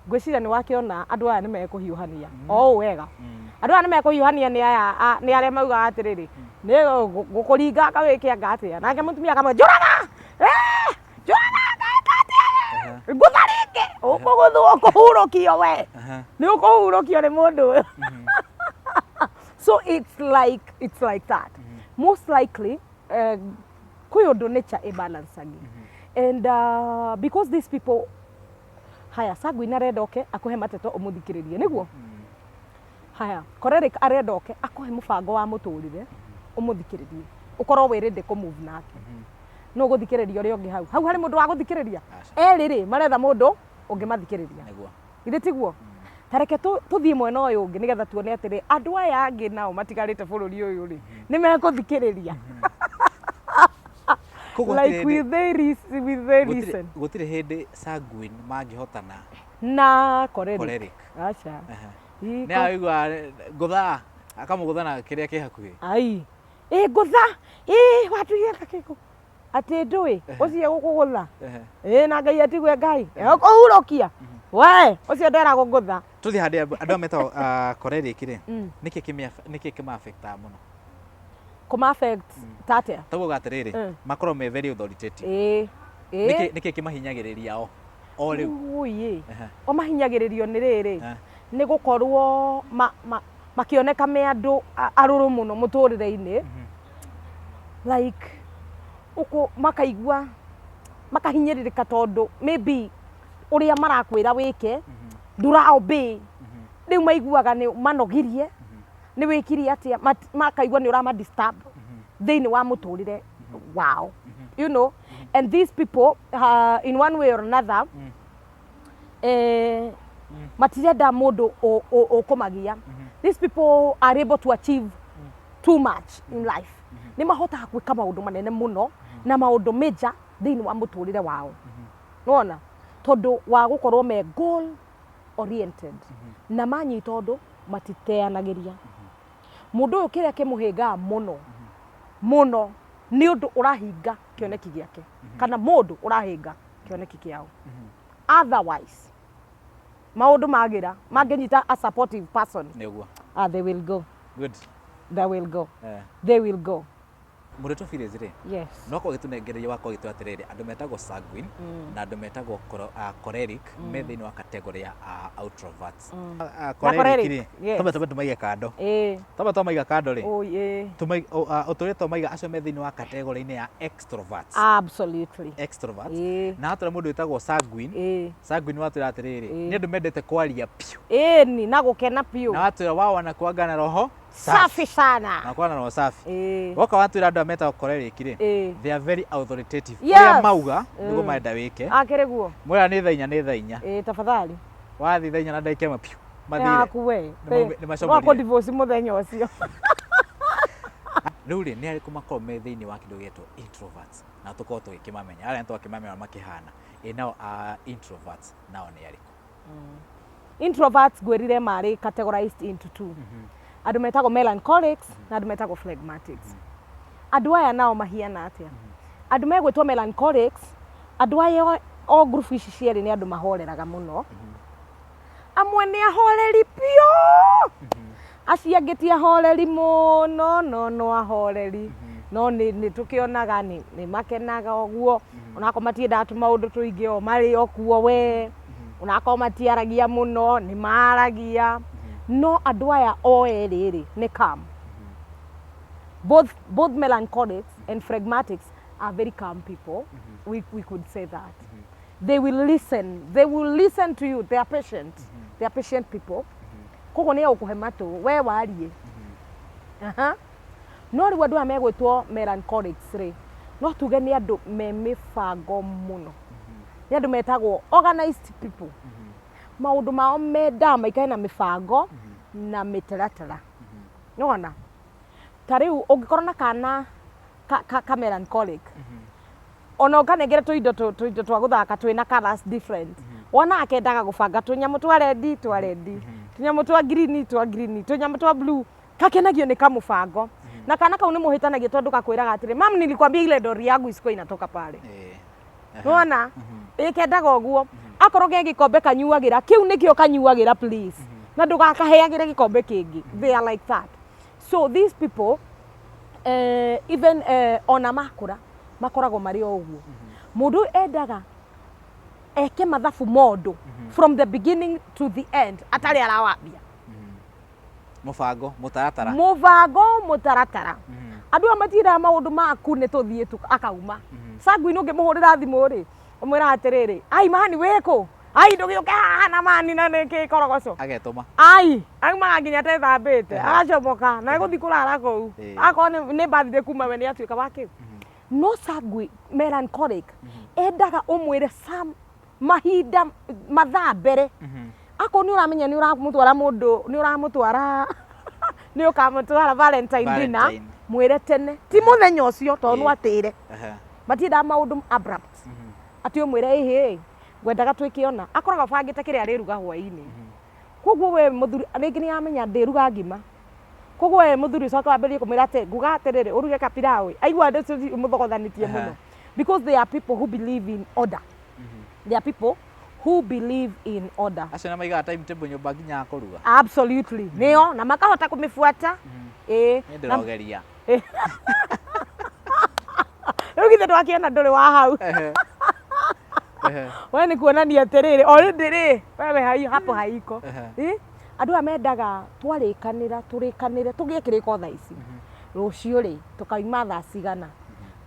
ngwĩciria nĩ wakĩona andũ aya nĩ mekũhiũhania. O ũũ wega. Andũ aya nĩ mekũhiũhania nĩ aya nĩ arĩa maugaga atĩrĩrĩ, nĩ ngũkũringa ngawĩke anga atĩa. Nake mũtumia akamwĩra, njũraga! Eh! Njũraga ngawĩka atĩa? Ngũtha rĩngĩ! Ũkũgũthwo, ũkũhurũkio we. Nĩ ũkũhurũkio nĩ mũndũ ũyũ. So it's like that. Most likely, kwĩ ũndũ nature ĩbalancagia. And because these people, haya, sanguine arenda oke akũhe mateto ũmũthikĩrĩrie, nĩguo? Haya, choleric arenda oke akũhe mũbango wa mũtũrĩre ũmũthikĩrĩrie, ũkorwo wĩ ready kũ move nake. Nũ ũgũthikĩrĩria ũrĩa ũngĩ hau? Hau harĩ mũndũ wa gũthikĩrĩria? Aca. Erĩ rĩ, maretha mũndũ ũngĩmathikĩrĩria. Nĩguo. Githĩ tiguo? Ta reke tũthiĩ mwena ũyũ ũngĩ nĩgetha tuone atĩrĩ, andũ aya angĩ nao matigarĩte bũrũri ũyũ rĩ, nĩ mekũthikĩrĩria. Koguo Like hatirĩ hĩndĩ- will they listen? Gũtirĩ hĩndĩ sanguine mangĩhotana Na choleric. Choleric. Aca. Nĩ aigua ngũtha akamũgũtha na kĩrĩa kĩ hakuhĩ. Ai. Ĩ ngũtha. Ĩ watuire ta kĩkũ. Atĩ ndũĩ ũcio gũkũgũtha. Ĩ na Ngai atigwe Ngai. Ũkũhurũkia. We ũcio nderagwo ngũtha. Tũthiĩ handĩ andũ aya metagwo choleric rĩ, nĩkĩ kĩma-affectaga mũno? Kũma affect ta atĩa? Taugaga atĩrĩrĩ, makoragwo me very authoritative. Ĩ. Ĩ. Nĩkĩ kĩmahinyagĩrĩria o o rĩu? Ui. O mahinyagĩrĩrio nĩ rĩrĩ, nĩ gũkorwo makĩoneka me andũ arũrũ mũno mũtũrĩre-inĩ. Like ũkũ makaigua makahinyĩrĩrĩka tondũ maybe ũrĩa marakwĩra wĩke ndũra obey. Rĩu maiguaga nĩ manogirie, nĩ wĩkire atĩa, makaigua nĩ ũrama disturb thĩinĩ wa mũtũrĩre wao. You know, and these people in one way or another, matirenda mũndũ ũkũmagia. These people are able to achieve too much in life. Nĩ mahotaga gwĩka maũndũ manene mũno na maũndũ major thĩinĩ wa mũtũrĩre wao. Nĩwona? Tondũ wa gũkorwo me goal oriented. Na manyita ũndũ matiteanagĩria. Mũndũ ũyũ kĩrĩa kĩmũhĩngaga mũno mũno nĩ ũndũ ũrahinga kĩoneki gĩake, kana mũndũ ũrahinga kĩoneki kĩao. Otherwise maũndũ magĩra mangĩnyita a supportive person, Nĩguo. They will go. Good. They will go. They will go. Mũrĩtũ Phyllis rĩ, Yes. no korwo gĩtũnengereria wakorwo gĩtwĩra atĩrĩrĩ, andũ metagwo sanguine na andũ metagwo choleric me thĩinĩ wa category ya introverts. Choleric choleric, rĩ, yes. twambe twambe tũmaige kando. Ĩĩ. Twambe twamaiga kando rĩ, Oi, ĩĩ. Ũtũrĩre twamaiga acio me thĩinĩ wa category-inĩ ya extroverts. Absolutely. Extroverts. Ĩĩ. Na hatũra mũndũ wĩtagwo sanguine. Ĩĩ. Sanguine watwĩra atĩrĩrĩ, Ĩĩ. nĩ andũ mendete kwaria piũ. Ĩni na gũkena piũ. Na watwĩra wao wanakuanga na roho Safi sana. Wanakuwa na roho safi. Ĩĩ. Woka watwĩra andũ aya metagwo choleric rĩ, Ĩĩ. they are very authoritative. Yes. Ũrĩa mauga nĩguo marenda wĩke. Akĩrĩ guo. Mwĩra nĩ thaa inya, nĩ thaa inya. Ĩĩ, tafadhali. Wathiĩ thaa inya na ndagĩka ĩmwe piũ mathire. Yaku we. Nĩ macomorire. Wakũ divorce mũthenya ũcio. Rĩu rĩ, nĩ arĩkũ makoragwo me thĩinĩ wa kĩndũ gĩetwo introverts na tũkorwo tũgĩkĩmamenya? Arĩa nĩtwakĩmamenya makĩhana. Ĩ nao introverts nao nĩ arĩkũ? Introverts ngwĩrire marĩ categorized into two. Andũ metagwo melancholics na andũ metagwo phlegmatics. Andũ aya nao mahiana atĩa? Andũ megwĩtwo melancholics, andũ aya o group ici cierĩ nĩ andũ mahoreraga mũno. Amwe nĩ ahoreri piũ, acio angĩ ti ahoreri mũno, no no ahoreri. No nĩ tũkĩonaga nĩ makenaga ũguo, onakorwo matiendaga tũmaũndũ tũingĩ, o marĩ o kuo we, onakorwo matiaragia mũno, nĩ maragia. No andũ aya o erĩ rĩ, nĩ calm. Both melancholics and phlegmatics are very calm people. We could say that they will listen, they will listen to you. They are patient, they are patient people. Koguo nĩ egũkũhe matũ we warie. Aha. No rĩu andũ aya megwĩtwo melancholics rĩ, no tuge nĩ andũ me mĩbango mũno, nĩ andũ metagwo organized people. Maũndũ mao mendaga maikare na mĩbango na mĩtaratara. Nĩwona ta rĩu ũngĩkorwo na kana ka melancholic, ona ũkanengere tũindo tũindo twa gũthaka twĩna colours different, wona akendaga gũbanga tũnyamũ twa red twa red, tũnyamũ twa green twa green, tũnyamũ twa blue. Kakenagio nĩ kamũbango. Na kana kau nĩ mũhĩtanagia tondũ gakwĩraga atĩrĩ, "Mam, nilikwambia ile dori yangu isikuwa inatoka pale." Nĩwona ĩkendaga ũguo. Akorwo ge gĩkombe kanyuagĩra, kĩu nĩkĩo kanyuagĩra, please, na ndũgakaheagĩre gĩkombe kĩngĩ. They are like that. So these people, even ona makũra makoragwo marĩ o ũguo. Mũndũ ũyũ endaga eke mathabu mondo from the beginning to the end atarĩ arawambia. Mũbango, mũtaratara. Mũbango, mũtaratara. Andũ aya matindaga maũndũ maku nĩ tũthiĩ tu akauma. Sanguine ũngĩmũhũrĩra thimũ rĩ, ũmwĩraga atĩrĩrĩ, "Ai mani, wĩkũ? Ai, ndũgĩũke haha na mani na nĩkĩ korogoco." Agetũma. Ai, aumaga nginya atethambĩte, agacomoka na egũthiĩ kũrara kũu. Akorwo nĩ birthday kuma we nĩ atuĩka wa kĩu. No sanguine, melancholic endaga ũmwĩre sam mahinda mathaa mbere. Akorwo nĩ ũramenya nĩ ũramũtwara mũndũ, nĩ ũramũtwara, nĩ ũkamũtwara Valentine dinner, Valentine. Mwĩre tene, ti mũthenya ũcio, tondũ no atĩre. Matiendaga maũndũ abrupt, atĩ ũmwĩre, "Ĩhĩ, ngwendaga twĩke." Ona akoragwo abangĩte kĩrĩa arĩruga hwaĩ-inĩ. Koguo we mũthuri rĩngĩ nĩ amenya ndĩruga ngima, koguo we mũthuri ũcoke wambĩrĩrie kũmwĩra atĩ nguga atĩrĩrĩ, ũruge kapilau, aigua mũthogothanĩtie mũno, because they are people who believe in order. They are people who believe in order. Acio nĩ maigaga timetable nyũmba nginya ya kũruga. Absolutely, nĩo na makahota kũmĩbuata, ĩĩ. Nĩ ndĩrogeria. Rĩu githĩ ndwakĩona ndũrĩ wa hau? Ehe. Ehe. We nĩ kuonania atĩrĩrĩ, already rĩ, wewe hai hapo haiko. Ĩ? Andũ aya mendaga twarĩkanĩra, tũrĩkanĩre, tũgĩe kĩrĩko thaa ici, rũciũ rĩ tũkaima thaa cigana,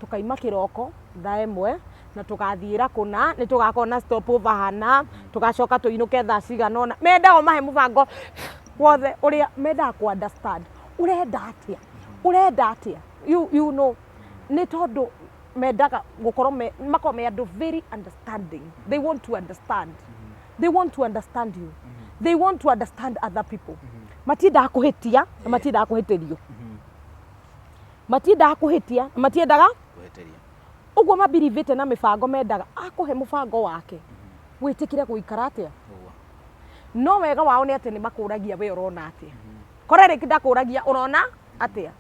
tũkaima kĩroko thaa 1 na tũgathiĩra kũna, nĩ tũgakorwo na stop over hana, tũgacoka tũinũke thaa cigana ũna. Mendaga ũmahe mũbango wothe ũrĩa mendaga kũ understand ũrenda atĩa, ũrenda atĩa, you know nĩ tondũ mendaga gũkorwo makorwo me andũ very understanding. They want to understand, they want to understand you, they want to understand other people. Matiendaga kũhĩtia na matiendaga kũhĩtĩrio, matiendaga kũhĩtia na matiendaga Kũhĩtĩria. Ũguo mabirivĩte na mĩbango, mendaga akũhe mũbango wake wĩtĩkĩre gũikara atĩa. Ũguo. No wega wao nĩ atĩ nĩ makũragia, "We ũrona atĩa?" Choleric ndakũragia ũrona atĩa,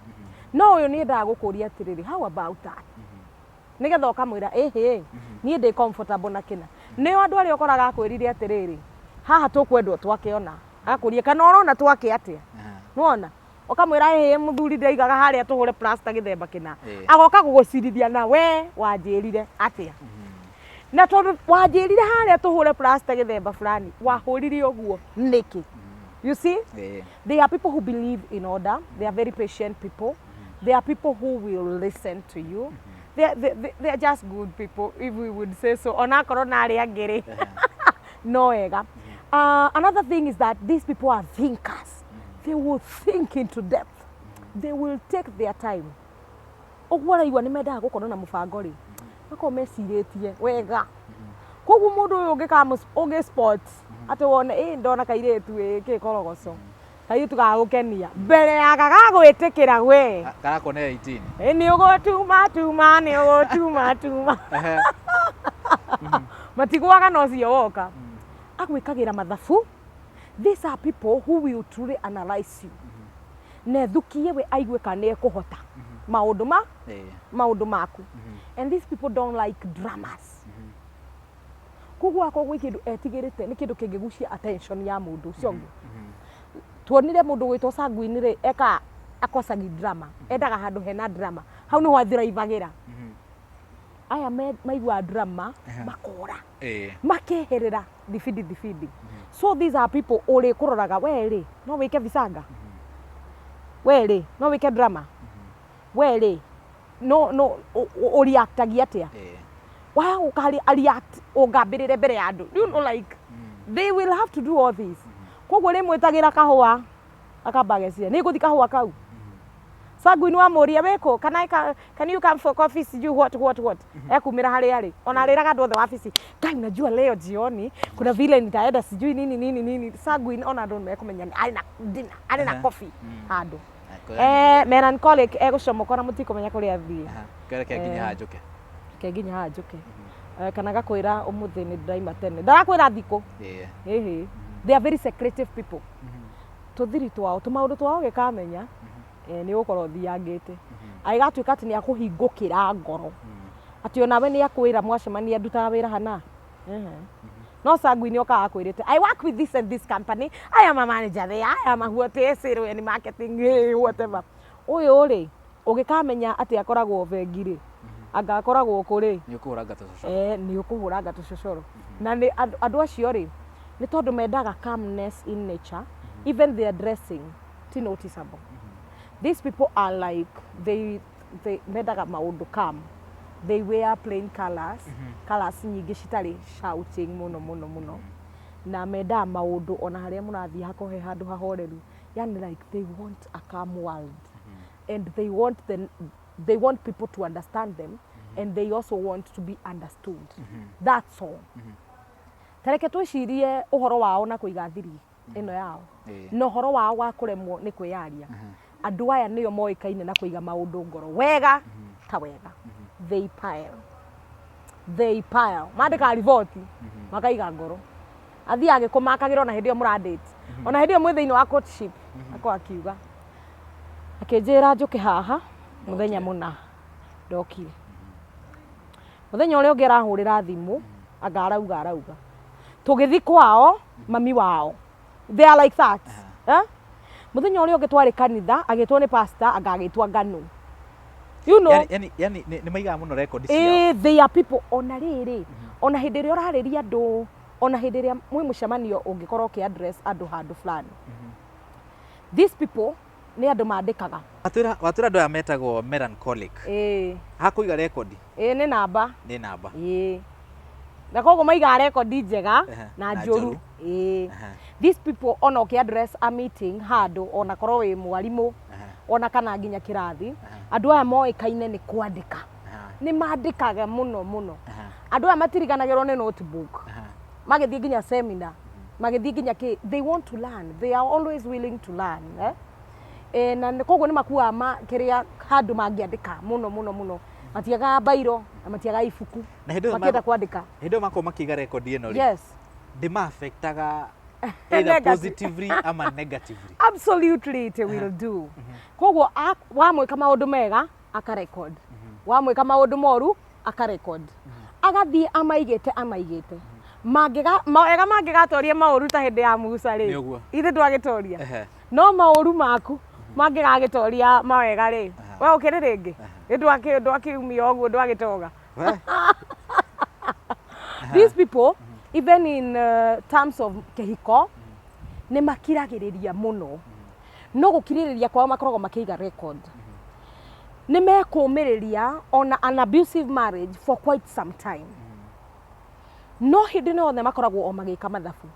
no ũyũ nĩ endaga gũkũria atĩrĩrĩ, "How about that?" Nĩgetha ũkamwĩra, "Ĩhĩ, niĩ ndĩ comfortable na kĩna." Nĩo andũ arĩa ũkoraga akwĩrire atĩrĩrĩ, "Haha tũkwendwo twakĩona," akũrie kana ũrona twake atĩa. Nĩwona ũkamwĩra, "Ĩhĩ mũthuri, ndaigaga harĩa tũhũre plaster gĩthemba kĩna." Agoka gũgũcirithia na we wanjĩrire atĩa, na tondũ wanjĩrire harĩa tũhũre plaster gĩthemba fulani, wahũrire ũguo nĩkĩ? You see? They are people who believe in order. They are very patient people. They are people who will listen to you. They are just good people, if we would say so. Onakorwo na arĩa angĩ rĩ, no wega. Another thing is that these people are thinkers. They will think into depth. They will take their time. Ũguo ũraigua nĩ mendaga gũkorwo na mũbango rĩ, makorwo mecirĩtie wega. Koguo mũndũ ũyũ ũngĩkamũ ũngĩ spot atĩ wone ĩ ndona kairĩtu ĩ kĩ korogoco, kairĩtu gagũkenia mbere ya gagagwĩtĩkĩra we. Karakuonera 18. Ĩ nĩ ũgũtuma tuma, nĩ ũgũtuma tuma. Matigwaga na ũcio woka agwĩkagĩra mathabu. These are people who will truly analyze you na ethukie we aigue kana nĩ ekũhota maũndũ ma maũndũ maku. And these people don't like dramas. Koguo akorwo gwĩ kĩndũ etigĩrĩte, nĩ kĩndũ kĩngĩgucia attention ya mũndũ ũcio ũngĩ. Tuonire mũndũ gwĩtwo sanguine rĩ, eka akosagi drama, endaga handũ hena drama, hau nĩho athiraivagĩra. Aya maiguaga drama makora, makeherera thibindi thibindi. So these are people ũrĩkũroraga, we rĩ no wĩke visanga, we rĩ no wĩke drama. We rĩ, no ũreactagia atĩa? Wa ũka react ũngambĩrĩre mbere ya andũ, like they will have to do all this. Koguo rĩmwĩtagĩra kahũa, akamba ageciria nĩ ngũthi kahũa kau. Sanguine wamũria wĩkũ, can I can you come for coffee, sijui what what what, ekumĩra harĩa arĩ, ona arĩraga andũ othe wabici, "Ngai, unajua leo jioni kuna vile nitaenda," sijui nini nini nini. Sanguine ona andũ nĩmekũmenya arĩ na dinner, arĩ na coffee handũ. Melancholic egũcomoka na mũtikũmenya kũrĩa athiĩ. Kereke nginya haha njũke. Ke nginya haha njũke. Kana gakwĩra ũmũthĩ nĩ ndĩraima tene, ndarakwĩra thikũ. Ĩhĩ, they are very secretive people. Tũthiri twao, tũmaũndũ twao ũgĩkamenya, nĩ ũgũkorwo ũthiangĩte. Agĩgatuĩka atĩ nĩ akũhingũkĩra ngoro, atĩ onawe nĩ akwĩra mwacemania, "Ndutaga wĩra hana." Ehe. No sanguine okaga akwĩrĩte, "I work with this and this company, I am a manager there, I am a what, sales and marketing," whatever. Ũyũ rĩ, ũgĩkamenya atĩ akoragwo bengi rĩ, anga akoragwo kũ rĩ? Nĩ ũkũhũranga tũcocoro. Nĩ ũkũhũranga tũcocoro. Na nĩ andũ acio rĩ, nĩ tondũ mendaga calmness in nature, even their dressing ti noticeable. These people are like, they mendaga maũndũ calm. They wear plain colors, colors nyingĩ citarĩ shouting mũno mũno mũno, na mendaga maũndũ ona harĩa mũrathiĩ hakorwo he handũ hahoreru. Yani like they want a calm world, and they want people to understand them, and they also want to be understood. That's all. Tareke twĩcirie ũhoro wao na kũiga thiri ĩno yao na ũhoro wao wa kũremwo nĩ kwĩyaria. Andũ aya nĩo moĩkaine na kũiga maũndũ ngoro wega ta wega. They pile, they pile. Mandĩkaga riboti makaiga ngoro, athiĩ agĩkũmakagĩra ona hĩndĩ ĩyo mũradate, ona hĩndĩ ĩyo mwĩ thĩinĩ wa courtship, akorwo akiuga, "Akĩnjĩra njũke haha mũthenya mũna." Ndokire. Mũthenya ũrĩa ũngĩ arahũrĩra thimũ, anga arauga tũgĩthi kwao mami wao. They are like that, eh? Mũthenya ũrĩa ũngĩ twarĩ kanitha, agĩtwo nĩ pastor, anga agĩtwa ngano. Yani nĩ maigaga mũno rekondi ciao. They are people ona rĩrĩ, ona hĩndĩ ĩrĩa ũrarĩria andũ, ona hĩndĩ ĩrĩa mwĩ mũcemanio, ũngĩkorwo ũkĩ address andũ handũ fulani, these people nĩ andũ mandĩkaga. Watwĩra andũ aya metagwo melancholic. Ĩĩ. Hakũiga rekondi. Ĩĩ, nĩ namba. Nĩ namba. Ĩĩ, na koguo maigaga rekondi njega na na njũru. Njũru. Ĩĩ. These people, ona ũkĩ address a meeting handũ, ona korwo wĩ mwarimũ, ona kana nginya kĩrathi, andũ aya moĩkaine nĩ kwandĩka. Nĩ mandĩkaga mũno mũno. Andũ aya matiriganagĩrwo nĩ notebook magĩthiĩ nginya seminar, magĩthiĩ nginya kĩ. They want to learn, they are always willing to learn, eh? Na koguo nĩ makuaga ma kĩrĩa handũ mangĩandĩka mũno mũno mũno. Matiagaga bairo na matiagaga ibuku. Na hĩndĩ ĩyo makĩenda kwandĩka. Hĩndĩ ĩyo makorwo makĩiga rekondi ĩno rĩ, ndĩma-affectaga either Negative. positively ama negatively? Absolutely, it will do. Koguo wamwĩka maũndũ mega, akarecord, wamwĩka maũndũ moru, akarecord, agathiĩ amaigĩte amaigĩte. Mangĩga mawega mangĩgatoria maũru ta hĩndĩ ya Musa rĩ, Nĩ ũguo. ithe ndwagĩtoria. No maũru maku mangĩgagĩtoria mawega rĩ, we ũkĩrĩ rĩngĩ nĩ ndwakiumia ũguo, ndwagĩtoga. We, These people, even in terms of kĩhiko, nĩ makiragĩrĩria mũno, no gũkirĩrĩria kwao makoragwo makĩiga record. Nĩ mekũmĩrĩria ona an abusive marriage for quite some time, no hĩndĩ ĩno yothe makoragwo o magĩka mathabu.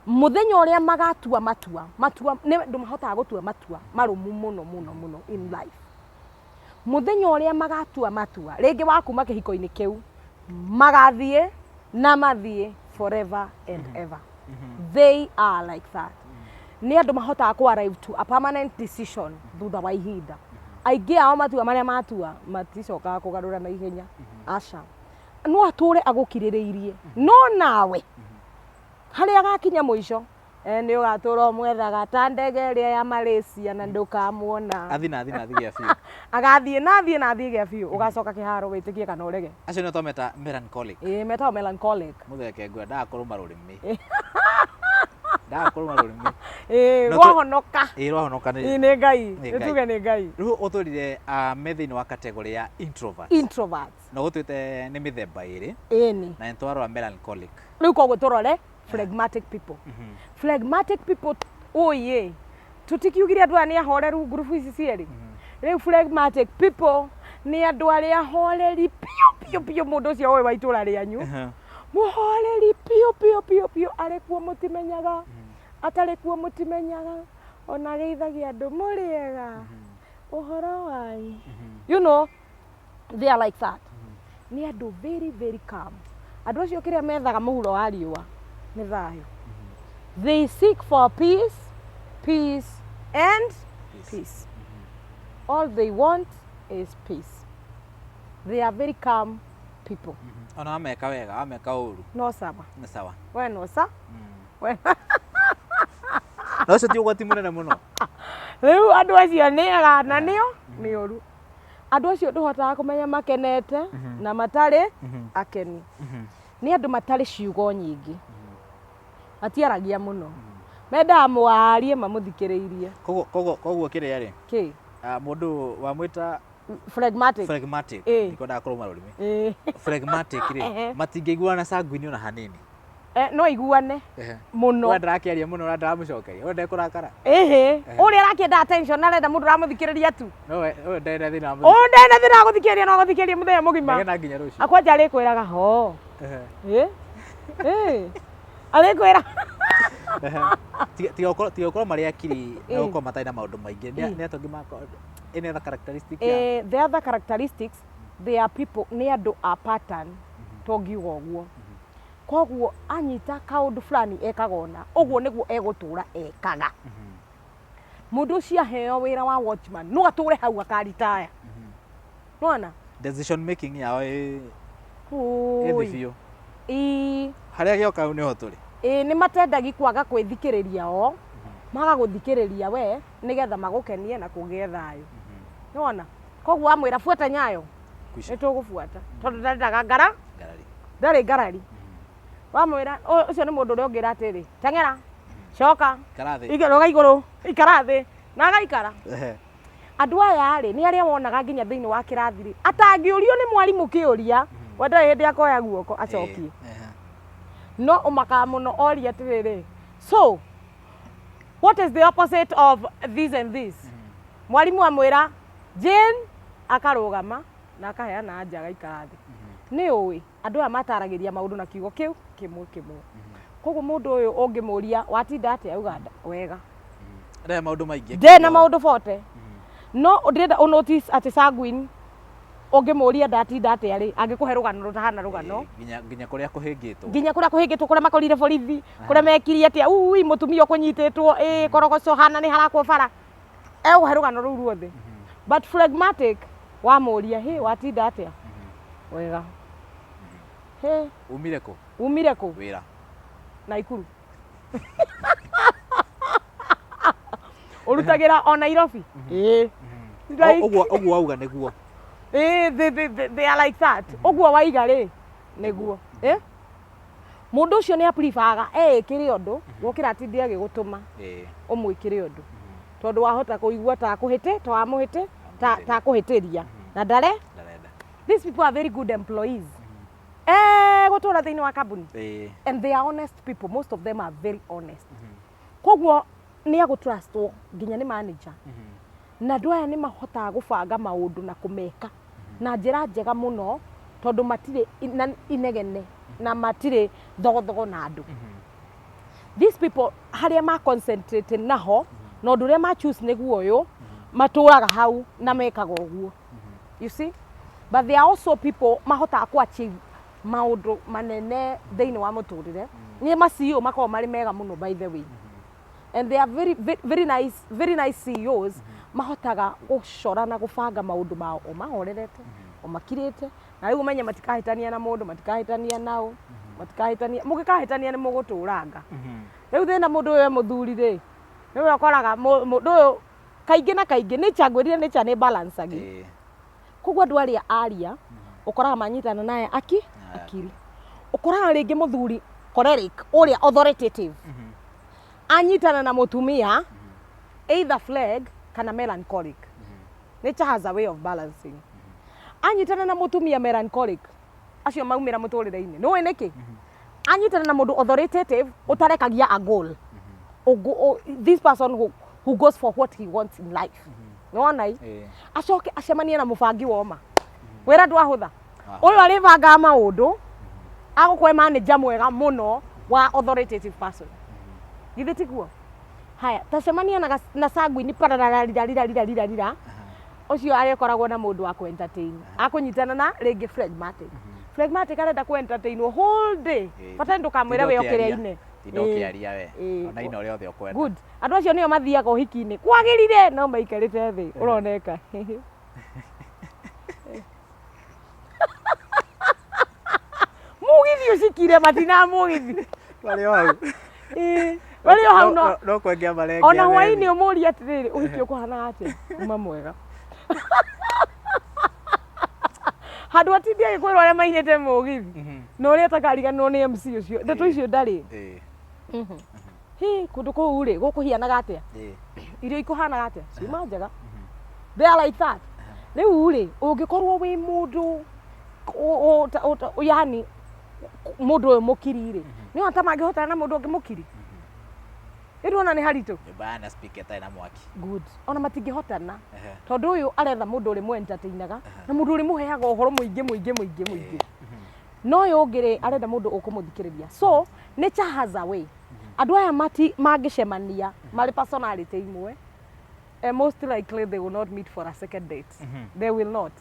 Mũthenya ũrĩa magatua matua, nĩ andũ mahotaga gũtua matua marũmu mũno mũno mũno in life. Mũthenya ũrĩa magatua matua rĩngĩ wa kuma kĩhiko-inĩ kĩu, magathiĩ na mathiĩ forever and ever. They are like that. Nĩ andũ mahotaga ku arrive to a permanent decision thutha wa ihinda. Aingĩ ao matua marĩa matua maticokaga kũgarũra na ihenya, aca. No atũre agũkirĩrĩirie, no nawe harĩa agakinya mũico, nĩ ũgatũra ũmwethaga ta ndege ĩrĩa ya Malaysia na ndũkamuona. Athi na athi na athi gĩa biũ. Agathiĩ na athiĩ na athiĩ gĩa biũ, ũgacoka kĩharo wĩtĩkie kana ũrege. Acio nĩo twameta melancholic. Ĩĩ, metagwo melancholic. Mũtheke ngwĩra ndagakũrũma rũrĩmĩ, ndagakũrũma rũrĩmĩ. Ĩĩ. No rwahonoka. Ĩĩ, rwahonoka Ĩĩ, nĩ nĩ Ngai. Nĩ nĩ Ngai. Tuge nĩ Ngai. Rĩu ũtwĩrire me thĩinĩ wa category ya introvert. Introverts. Na ũtwĩte nĩ mĩthemba ĩrĩ. Ĩni. Na nĩ twarora melancholic. Rĩu koguo tũrore phlegmatic people. Phlegmatic people, ũyĩ tũtikiugire andũ aya nĩ ahoreru, ngurubu ici cierĩ. Rĩu phlegmatic people nĩ andũ arĩa horeri piũ piũ piũ, mũndũ ũcio ũĩ wa itũra rĩanyu, mũhoreri piũ piũ piũ piũ, arĩ kuo mũtimenyaga, atarĩ kuo mũtimenyaga, ona ageithagia andũ, mũrĩega, ũhoro wanyu, they are like that. Nĩ andũ very very calm. Andũ acio kĩrĩa methaga mũhuro wa riũa nĩ thayũ. They seek for peace, peace and peace. All they want is peace. They are very calm people. Ona wameka wega, wameka ũru, no sawa. Nĩ sawa. We no sa we. Na ũcio ti ũgwati mũnene mũno? Rĩu andũ acio nĩ ega na nĩo nĩ ũru. Andũ acio ndũhotaga kũmenya makenete na matarĩ akenu. Nĩ andũ matarĩ ciugo nyingĩ, matiaragia mũno, mendaga mwarie mamũthikĩrĩirie. Koguo kĩrĩa rĩ, kĩ? Ah, mũndũ wamwĩta Phlegmatic. Phlegmatic. Ndikwendaga kũrũma rũrĩmĩ. Phlegmatic rĩ, matingĩiguana sanguine ona hanini? Eh, no iguane mũno. We ndarakĩaria mũno na ndaramũcokeria, we ndekũrakara. Ĩhĩ, ũrĩa arakĩenda attention, arenda mũndũ ũramũthikĩrĩria tu. No we ndarĩ na thĩna wa ũyũ ndarĩ na thĩna wa gũthikĩrĩria, no agũthikĩrĩria mũthenya mũgima. Ndagena nginya rũciũ. Akwanja arĩkwĩraga ho. Ĩ ĩ, arĩkwĩra. Tiga gũkorwo marĩ akiri na gũkorwo matarĩ na maũndũ maingĩ, nĩ atĩa ũngĩ any other characteristic ya Eh, the other characteristics, they are people, nĩ andũ a pattern, tongiuga ũguo. Koguo anyita kaũndũ fulani ekaga ona ũguo nĩguo egũtũra ekaga. Mũndũ ũcio aheo wĩra wa watchman, no atũre hau akaritaya nona. Decision making yao ĩ thĩ Ũi. biũ. Ĩ. Harĩa gĩoka hau nĩho tũrĩ. Ĩ, nĩ matendagi kwaga kwĩthikĩrĩria, o maga gũthikĩrĩria we nĩgetha magũkenie na kũgĩe thayũ, nĩwona? Koguo wamwĩra buata nyayo, Kwisha. nĩ tũgũbuata tondũ ndendaga ngara Ngarari. Ndarĩ ngarari. Wamwĩra ũcio nĩ mũndũ ũrĩa ũngĩra atĩrĩ, teng'era, coka, Ikara thĩ. Rũga igũrũ, ikara thĩ, na agaikara. Andũ aya rĩ, nĩ arĩa wonaga nginya thĩinĩ wa kĩrathi rĩ, atangĩũrio nĩ mwarimũ kĩũria, we ndarĩ hĩndĩ akoya guoko acokie. No ũmakaga mũno oria atĩrĩrĩ, "So what is the opposite of this and this?" Mwarimũ amwĩra Jane, akarũgama na akaheana anja, agaikara thĩ. Nĩ ũĩ andũ aya mataragĩria maũndũ na kiugo kĩu kĩmwe kĩmwe. Koguo mũndũ ũyũ ũngĩmũria watinda atĩa, auga wega. Ndarĩ maũndũ maingĩ. Ndĩ na maũndũ bote, no ndĩrenda ũ notice atĩ sanguine ũngĩmũria ndatinda atĩa rĩ, angĩkũhe rũgano rũtahana rũgano. Nginya kũrĩa kũhĩngĩtwo. Nginya kũrĩa kũhĩngĩtwo, kũrĩa makorire borithi, kũrĩa mekire atĩa, ui mũtumia ũkũnyitĩtwo ĩ korogoco hana nĩ harakwo bara, egũhe rũgano rũu ruothe. But phlegmatic wamũria, "Hĩ, watinda atĩa?" "Wega." "Hĩ." Umire kũ? "Umire kũ?" "Wĩra." "Naikuru." "Ũrutagĩra o Nairobi?" "Ĩĩ." Like, Ũguo wauga nĩguo. Ĩĩ, they are like that. Ũguo waiga rĩ, nĩguo. Eh? Mũndũ ũcio nĩ apreferga eĩkĩre ũndũ gũkĩra atinde agĩgũtũma ũmwĩkĩre ũndũ, tondũ wahota kũigua ta akũhĩtĩ ta wamũhĩtĩ ta akũhĩtĩria na ndare. Ndarenda. These people are very good employees, eh, gũtũra thĩinĩ wa kambuni. And they are honest people. Most of them are very honest. Koguo nĩ agũtrustwo nginya nĩ manager, na andũ aya nĩ mahotaga gũbanga maũndũ na kũmeka na njĩra njega mũno, tondũ matirĩ na inegene na matirĩ thogothogo na andũ. These people, harĩa ma concentrate naho na ũndũ ũrĩa ma choose nĩguo ũyũ, matũraga hau na mekaga ũguo, you see? But there are also people mahotaga ku achieve maũndũ manene thĩinĩ wa mũtũrĩre. Nĩ ma CEO makoragwo marĩ mega mũno, by the way, and they are very, very, very nice, very nice CEOs. Mahotaga gũcora na gũbanga maũndũ mao o mahorerete, o makirĩte, na rĩu ũmenye matikahĩtania na mũndũ, matikahĩtania nao, matikahĩtania. Mũngĩkahĩtania nĩ mũgũtũranga. Rĩu thĩna mũndũ ũyũ e mũthuri rĩ, nĩwe ũkoraga mũndũ ũyũ kaingĩ na kaingĩ nature, ngwĩrire nature nĩ balancagi. Koguo andũ arĩa aria ũkoraga manyitana naye aki akiri, ũkoraga rĩngĩ mũthuri choleric ũrĩa authoritative anyitana na mũtumia either phleg kana melancholic. Nature has a way of balancing. Anyitana na mũtumia melancholic, acio maumĩra mũtũrĩre-inĩ. Nĩũĩ nĩkĩ? Anyitana na mũndũ authoritative ũtarekagia a goal. This person who goes for what he wants in life. Nĩwona i? Ĩĩ. Acoke acemanie na mũbangi woma. Wĩra ndwahũtha. Wahũtha. Ũyũ arĩbangaga maũndũ, agũkwe manager mwega mũno wa authoritative person. Githĩ tiguo? Haya, tacemania na, na sanguine pararararirarirarirarirarira ũcio arĩkoragwo na mũndũ wa kũ-entertain akũnyitana na rĩngĩ phlegmatic. Phlegmatic arenda kũ-entertainwo whole day. Ĩĩ. Bata nĩ ndũkamwĩre Tinda we ũkĩaria. ũkĩre-inĩ. Tinda ũkĩaria we. Ĩĩ. Ona ina ũrĩa othe ũkwenda. Good. Andũ acio nĩo mathiaga ũhiki-inĩ. Kwagĩrire no maikarĩte thĩ. Ũroneka. Mũgithi ũcikire matina mũgithi. Marĩ o hau. Ĩĩ. Marĩ o hau no No kwengia marengia. ona hwainĩ ũmũrie atĩrĩrĩ ũhiki ũkũhana atĩa uma mwega handũ atindie agĩkwĩra ũrĩa mainĩte mũgithi na ũrĩa atakariganĩrwo nĩ MC ũcio ndeto icio ndarĩ Ĩĩ. hi kũndũ kũu rĩ gũkũhianaga atĩa Ĩĩ. irio ikũhanaga atĩa ciuma njega they are like that rĩu rĩ ũngĩkorwo wĩ mũndũ yani mũndũ ũyũ mũkiri rĩ nĩ wona ta mangĩhotana na mũndũ ũngĩ mũkiri ĩndĩ wona nĩ haritũ. Nyũmba ya na speaker ĩtarĩ na mwaki. Good. Ona matingĩhotana Ehe. tondũ ũyũ aretha mũndũ ũrĩ mũ entertainaga na mũndũ ũrĩ mũheaga ũhoro mũingĩ mũingĩ mũingĩ mũingĩ, no ũyũ ũngĩ rĩ arenda mũndũ ũkũmũthikĩrĩria. So nature has a way. Andũ aya mati mangĩcemania marĩ personality imwe, most likely they will not meet for a second date. They will not.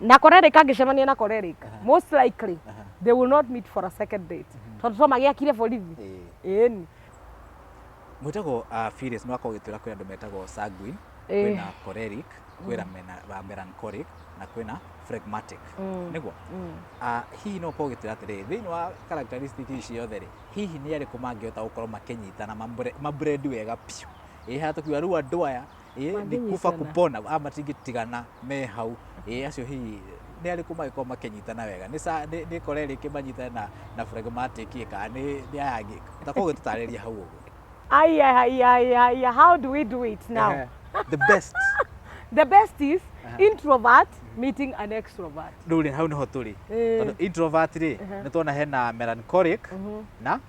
Na choleric angĩcemania na choleric, most likely they will not meet for a second date tondũ to magĩakire borithi. Ĩĩ. Ĩni. Mwĩtagwo Phyllis, nĩ wakorwo ũgĩtwĩra kwĩ andũ metagwo sanguine, kwĩna choleric, kwĩna melancholic na kwĩna phlegmatic. Nĩguo? Hihi no ũkorwo ũgĩtwĩra atĩrĩrĩ, thĩinĩ wa characteristic ici ciothe rĩ, hihi nĩ arĩkũ mangĩhota gũkorwo makĩnyitana mablend wega biũ? Ĩ haha tũkiuga rĩu andũ aya ĩ ni kufa Mangĩnyitana. Kupona, a matingĩtigana me hau. Ĩ acio hihi nĩ arĩkũ mangĩkorwo makĩnyitana wega? Nĩ nĩ choleric manyitane na phlegmatic ĩ, kana nĩ aya angĩ? Ta korwo ũgĩtũtarĩria hau ũguo. Ai, ai, ai, ai, how do we do it now? Ehe. The best. The best is introvert meeting an extrovert. Rĩu rĩ hau nĩho tũrĩ. Ĩĩ. Tondũ introvert rĩ, nĩ tuona hena melancholic na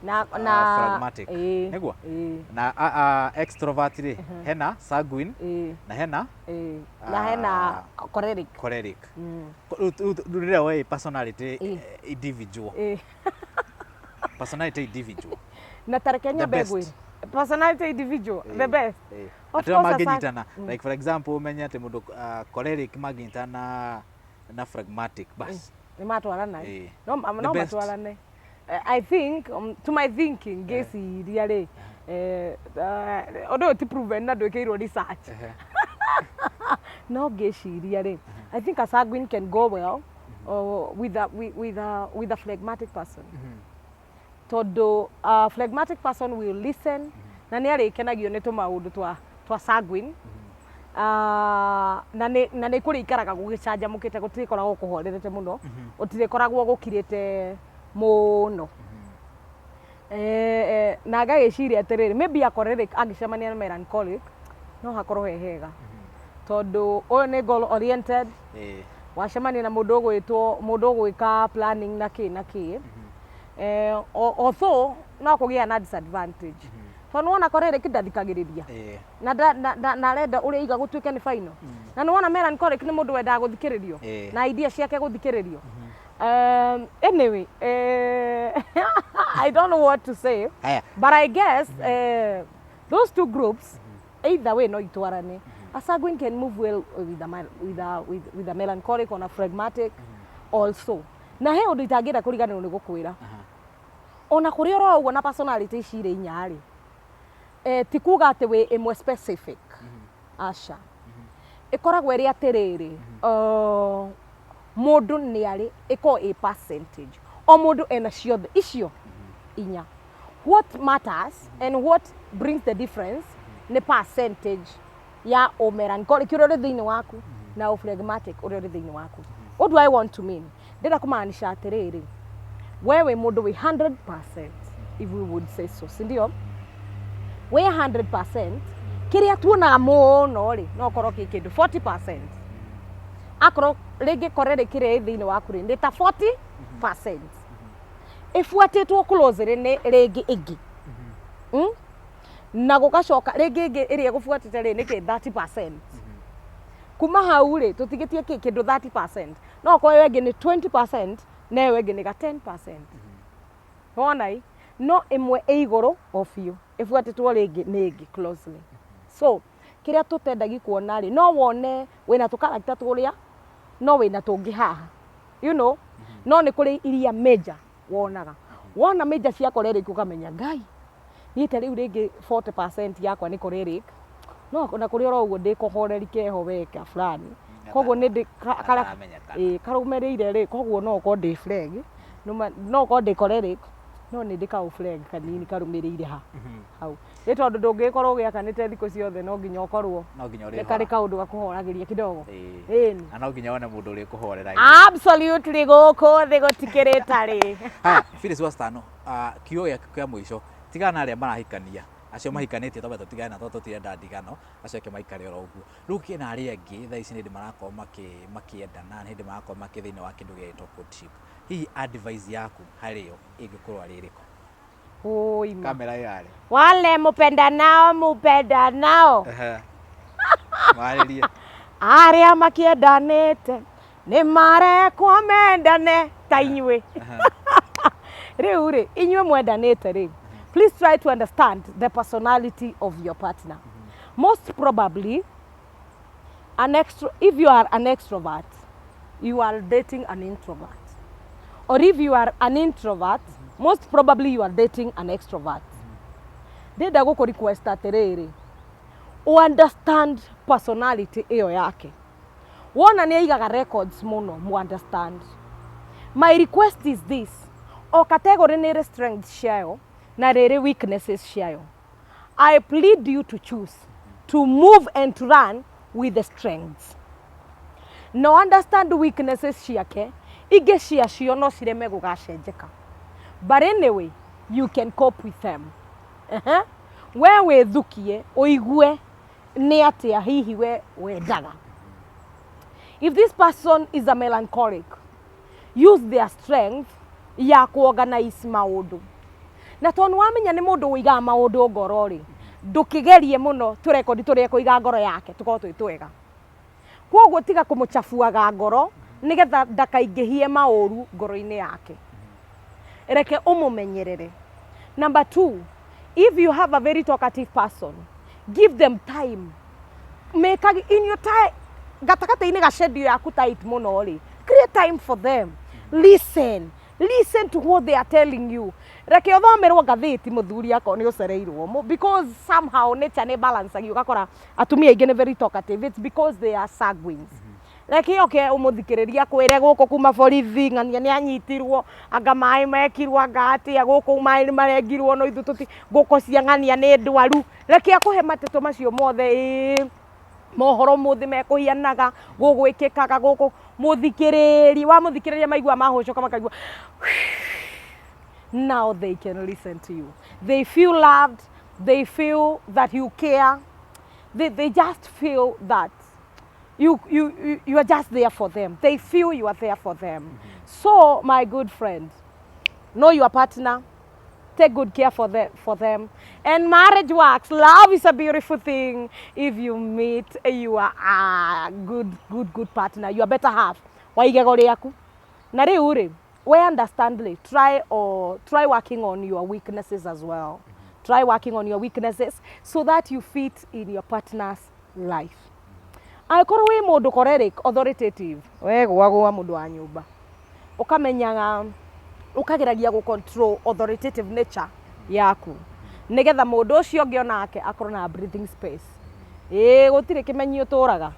na na phlegmatic. Ĩĩ, Nĩguo? Ĩĩ. Na extrovert rĩ, hena sanguine Ĩĩ. na hena Ĩĩ. Na hena choleric. Choleric. Rĩu rĩrĩa we personality Ĩĩ. Individual. Ĩĩ. Personality individual. Na tareke The nyambe best. ngwĩre personality individual the best. Ĩĩ. Of Atĩ arĩa course, mangĩnyitana, like for example ũmenye atĩ mũndũ choleric mangĩnyitana na phlegmatic, bas. Nĩ matwarana. Ĩĩ. No The no best. matwarane. I think to my thinking ngĩciria rĩ, ũndũ ũyũ ti proven na ndwĩkĩirwo research, no ngĩciria rĩ, I think a sanguine can go well with a phlegmatic person tondũ a phlegmatic person will listen na nĩ arĩkenagio nĩ tũmaũndũ twa sanguine. Na nĩ kũrĩikaraga gũgĩcanjamũkĩte, gũtirĩkoragwo kũhorerete mũno, gũtirĩkoragwo gũkirĩte mũno. Na ngagĩciria atĩrĩrĩ, maybe a choleric angĩcemania na melancholic no hakorwo he hega tondũ ũyũ nĩ goal oriented. Wacemania na mũndũ ũgwĩtwo mũndũ ũgwĩka planning na kĩ na kĩ, although no kũgĩa na disadvantage tondũ nĩwona choleric ndathikagĩrĩria na na arenda ũrĩa iga gũtuĩke nĩ final, na nĩwona melancholic nĩ mũndũ wendaga gũthikĩrĩrio na idea ciake gũthikĩrĩrio. Anyway, I don't know what to say, Haya. but I guess those two groups, either way no itwarane. A sanguine can move well with a melancholic or a phlegmatic also. Na he ũndũ itangĩenda kũriganĩrwo nĩ gũkwĩra, ona kũrĩ oro ũguo na personality ici irĩ inya rĩ, ti kuga atĩ wĩ ĩmwe specific, aca. Ĩkoragwo ĩrĩ atĩrĩrĩ, mũndũ nĩ arĩ ĩkoragwo ĩ percentage, o mũndũ ena ciothe icio inya. What matters and what brings the difference nĩ percentage ya ũmelancholic ũrĩa ũrĩ thĩinĩ waku na ũphlegmatic ũrĩa ũrĩ thĩinĩ waku. What do I want to mean? Ndĩrenda kũmaanisha atĩrĩrĩ, we wĩ mũndũ wĩ 100%, if we would say so, si ndio? Wĩ 100%, kĩrĩa tuonaga mũno rĩ, no ũkorwo kĩ kĩndũ 40%. Akorwo rĩngĩ choleric kĩrĩa ĩ thĩinĩ waku rĩ, nĩ ta 40% ĩbuatĩtwo closely nĩ rĩngĩ ĩngĩ, Na gũgacoka rĩngĩ ĩngĩ ĩrĩa ĩgũbuatĩte rĩ, nĩ kĩ 30%. Kuma hau rĩ, tũtigĩtie kĩ kĩndũ 30%, no okorwo ĩyo ĩngĩ nĩ 20% na ĩyo ĩngĩ nĩ ga 10%. Wona ĩ? No ĩmwe ĩ igũrũ o biũ, ĩbuatĩtwo rĩngĩ nĩ ĩngĩ closely. So kĩrĩa tũtendagi kuona rĩ, no wone wĩna tũ character tũrĩa, no wĩna tũngĩ haha, no nĩ kũrĩ iria major wonaga. Wona major cia choleric ũkamenya Ngai, niĩ ta rĩu rĩngĩ 40% yakwa nĩ choleric, no ona kũrĩ oro ũguo ndĩ kũhoreri keho weka fulani, koguo nĩ ndĩ karĩa karũmĩrĩire rĩ, koguo no ũkorwo ndĩ fleg, no ũkorwo ndĩ choleric, no nĩ ndĩ kaũ fleg kanini karũmĩrĩire ha hau. Nĩ tondũ ndũngĩgĩkorwo ũgĩakanĩte thikũ ciothe, no nginya ũkorwo No nginya nĩ karĩ ũrĩhora. Kaũndũ gakũhoragĩria kidogo. Ĩĩ. Ĩni. Na no nginya wone mũndũ ũrĩkũhoreragia. Absolutely, gũkũ thĩ gũtikĩrĩ tarĩ. Haya, Phyllis Wastano, kiugo gĩaku kĩa mũico, tigana na arĩa marahikania, acio mahikanĩtie twambe tũtigane na tondũ tũtirenda ndigano, acio angĩ maikare oro ũguo. Rĩu kĩna arĩa angĩ thaa ici nĩ hĩndĩ marakorwo makĩendana, nĩ hĩndĩ marakorwo makĩ thĩinĩ wa kĩndũ gĩgwĩtwo courtship. Hihi advice yaku harĩ o ĩngĩkorwo arĩ ĩrĩkũ? Oi ma. Kamera yarĩ. Wale mupenda nao mupenda nao. Marĩrie. Arĩa makĩendanĩte nĩ marekwo mendane ta inyuĩ. Rĩu rĩ, inyuĩ mwendanĩte rĩ, please try to understand the personality of your partner. Most probably an extro, if you are an extrovert, you are dating an introvert, or if you are an introvert, most probably you are dating an extrovert. Ndĩrenda gũkũ request atĩrĩrĩ, understand personality ĩyo yake. Wona nĩ aigaga records mũno, mu understand. My request is this: o category nĩ ĩrĩ strengths ciayo na rĩrĩ weaknesses ciayo. I plead you to choose to move and to run with the strengths. No understand weaknesses ciake, ingĩ ciacio no cireme gũgacenjeka, but anyway you can cope with them. We wĩthukie ũigue nĩ atĩa hihi we wendaga. If this person is a melancholic, use their strength ya kuorganize maũndũ, na tondũ wamenya nĩ mũndũ ũigaga maũndũ ngoro rĩ, ndũkĩgerie mũno tũrekondi tũrĩa kũiga ngoro yake tũkorwo twĩ twega. Koguo tiga kũmũchabuaga ngoro nĩgetha ndakaingĩhie maũru ngoro-inĩ yake, reke ũmũmenyerere. Number two, if you have a very talkative person, give them time. Make in your time gatagatĩ-inĩ ga schedule yaku tight mũno rĩ, create time for them. Listen, listen to what they are telling you. Reke ũthomerwo ngathĩti, mũthuri, akorwo nĩ ũcereirwo, because somehow nature nĩ balancagia. Ũgakora atumia aingĩ nĩ very talkative, it's because they are sanguines. Reke oke ũmũthikĩrĩrie, akwĩre gũkũ kuma borithi ng'ania nĩ anyitirwo, anga maĩ mekirwo, anga atĩa gũkũ maĩ nĩ marengirwo, no ithuĩ tũti ngũkũ cia ng'ania nĩ ndwaru. Reke akũhe mateto macio mothe, ĩĩ, mohoro mũthĩ mekũhianaga gũgwĩkĩkaga gũkũ. Mũthikĩrĩrie, wamũthikĩrĩria maigua mahũcũka, makaigua now they can listen to you. They feel loved, they feel that you care, they just feel that you are just there for them. They feel you are there for them. So my good friend, know your partner, take good care for them, and marriage works. Love is a beautiful thing if you meet your good good good partner, your better half wa igego rĩaku. Na rĩu rĩ, we understandly try or try working on your weaknesses as well. Try working on your weaknesses so that you fit in your partner's life. Angĩkorwo wĩ mũndũ choleric, authoritative, we gwagwa mũndũ wa nyũmba, ũkamenyaga ũkageragia gũ control authoritative nature yaku nĩgetha mũndũ ũcio ũngĩ onake akorwo na breathing space. Ĩĩ, gũtirĩ kĩmenyi ũtũraga.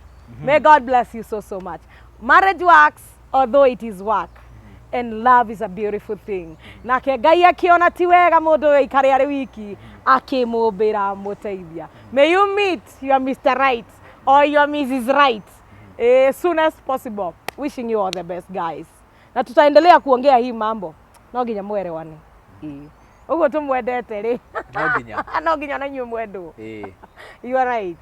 May God bless you so so much. Marriage works, although it is work, and love is a beautiful thing. Nake Ngai akĩona ti wega mũndũ ũyũ aikare arĩ wiki, akĩmũmbĩra mũteithia. May you meet your Mr. Right or your Mrs. Right as soon as possible. Wishing you all the best, guys, na tutaendelea kuongea hii mambo. No nginya mwelewane. Ĩĩ, ũguo tũmwendete rĩ. No nginya. No nginya na inyuĩ mwendwo. Ĩĩ. You are right.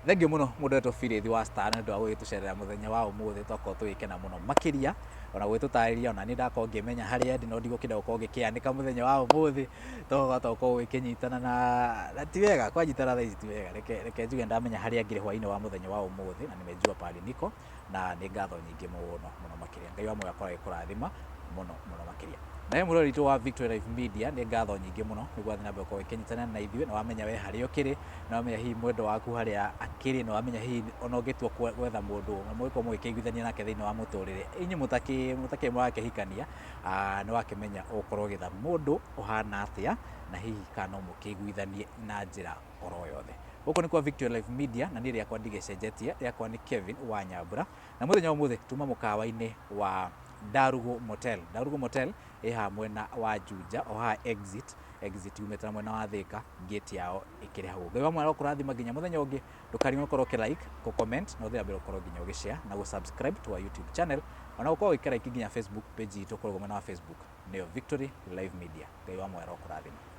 Thengiũ mũno mũndũ wetwo Philip wa Star nĩ ũndũ wa gũgĩtũcerera mũthenya wa ũmũthĩ, twakorwo tũgĩkena mũno makĩria ona gũgĩtũtarĩria, ona niĩ ndakorwo ngĩmenya harĩa ndĩ no ndigũkĩenda gũkorwo ngĩkĩanĩka mũthenya wa ũmũthĩ, tondũ gũkorwo gũgĩkĩnyitana na ti wega kwanyitana thaa ici ti wega. Reke njuge ndamenya harĩa ngĩrĩ hwainĩ wa mũthenya wa ũmũthĩ na nimejua pahali niko, na nĩ ngatho nyingĩ mũno mũno makĩria. Ngai wa muoyo akorwo agĩkũrathima mũno mũno makĩria. Nawe mũrori witũ wa Victory Life Media, nĩ ngatho nyingĩ mũno nĩ gwathiĩ na mbere gũkorwo ũkĩnyitanĩra na ithuĩ, na wamenya we harĩa ũkĩrĩ, na wamenya hihi mwendwa waku harĩa akĩrĩ, na wamenya hihi ona ũngĩtua gwetha mũndũ na mũgĩkorwo mũgĩkĩiguithania nake thĩinĩ wa mũtũrĩre, inyuĩ mũtakĩrĩ mũrakĩhikania, nĩ wakĩmenya ũgũkorwo ũgĩetha mũndũ ũhana atĩa, na hihi kana no mũkĩiguithanie na njĩra oro yothe. Gũkũ nĩ kwa Victory Life Media, na niĩ rĩakwa ndigĩcenjetie, rĩakwa nĩ Kevin wa Nyambura, na mũthenya wa ũmũthĩ tuma mũkawa-inĩ wa Ndarugu Motel. Ndarugu Motel ĩ haha mwena wa Juja, o haha exit yumĩte na mwena wa Thika, gate yao ĩkĩrĩ hau. Ngai wa mwera ũkũrathima nginya mũthenya ũngĩ, ndũkariganĩrwo gũkorwo ũkĩ like, gũ comment, na ũthiĩ na mbere gũkorwo nginya ũgĩ share na gũ subscribe to our YouTube channel, ona gũkorwo ũgĩkĩra like nginya Facebook page itũ kũrĩa mwena wa Facebook, nĩyo Victory Live Media. Ngai wa mwera ũkũrathima.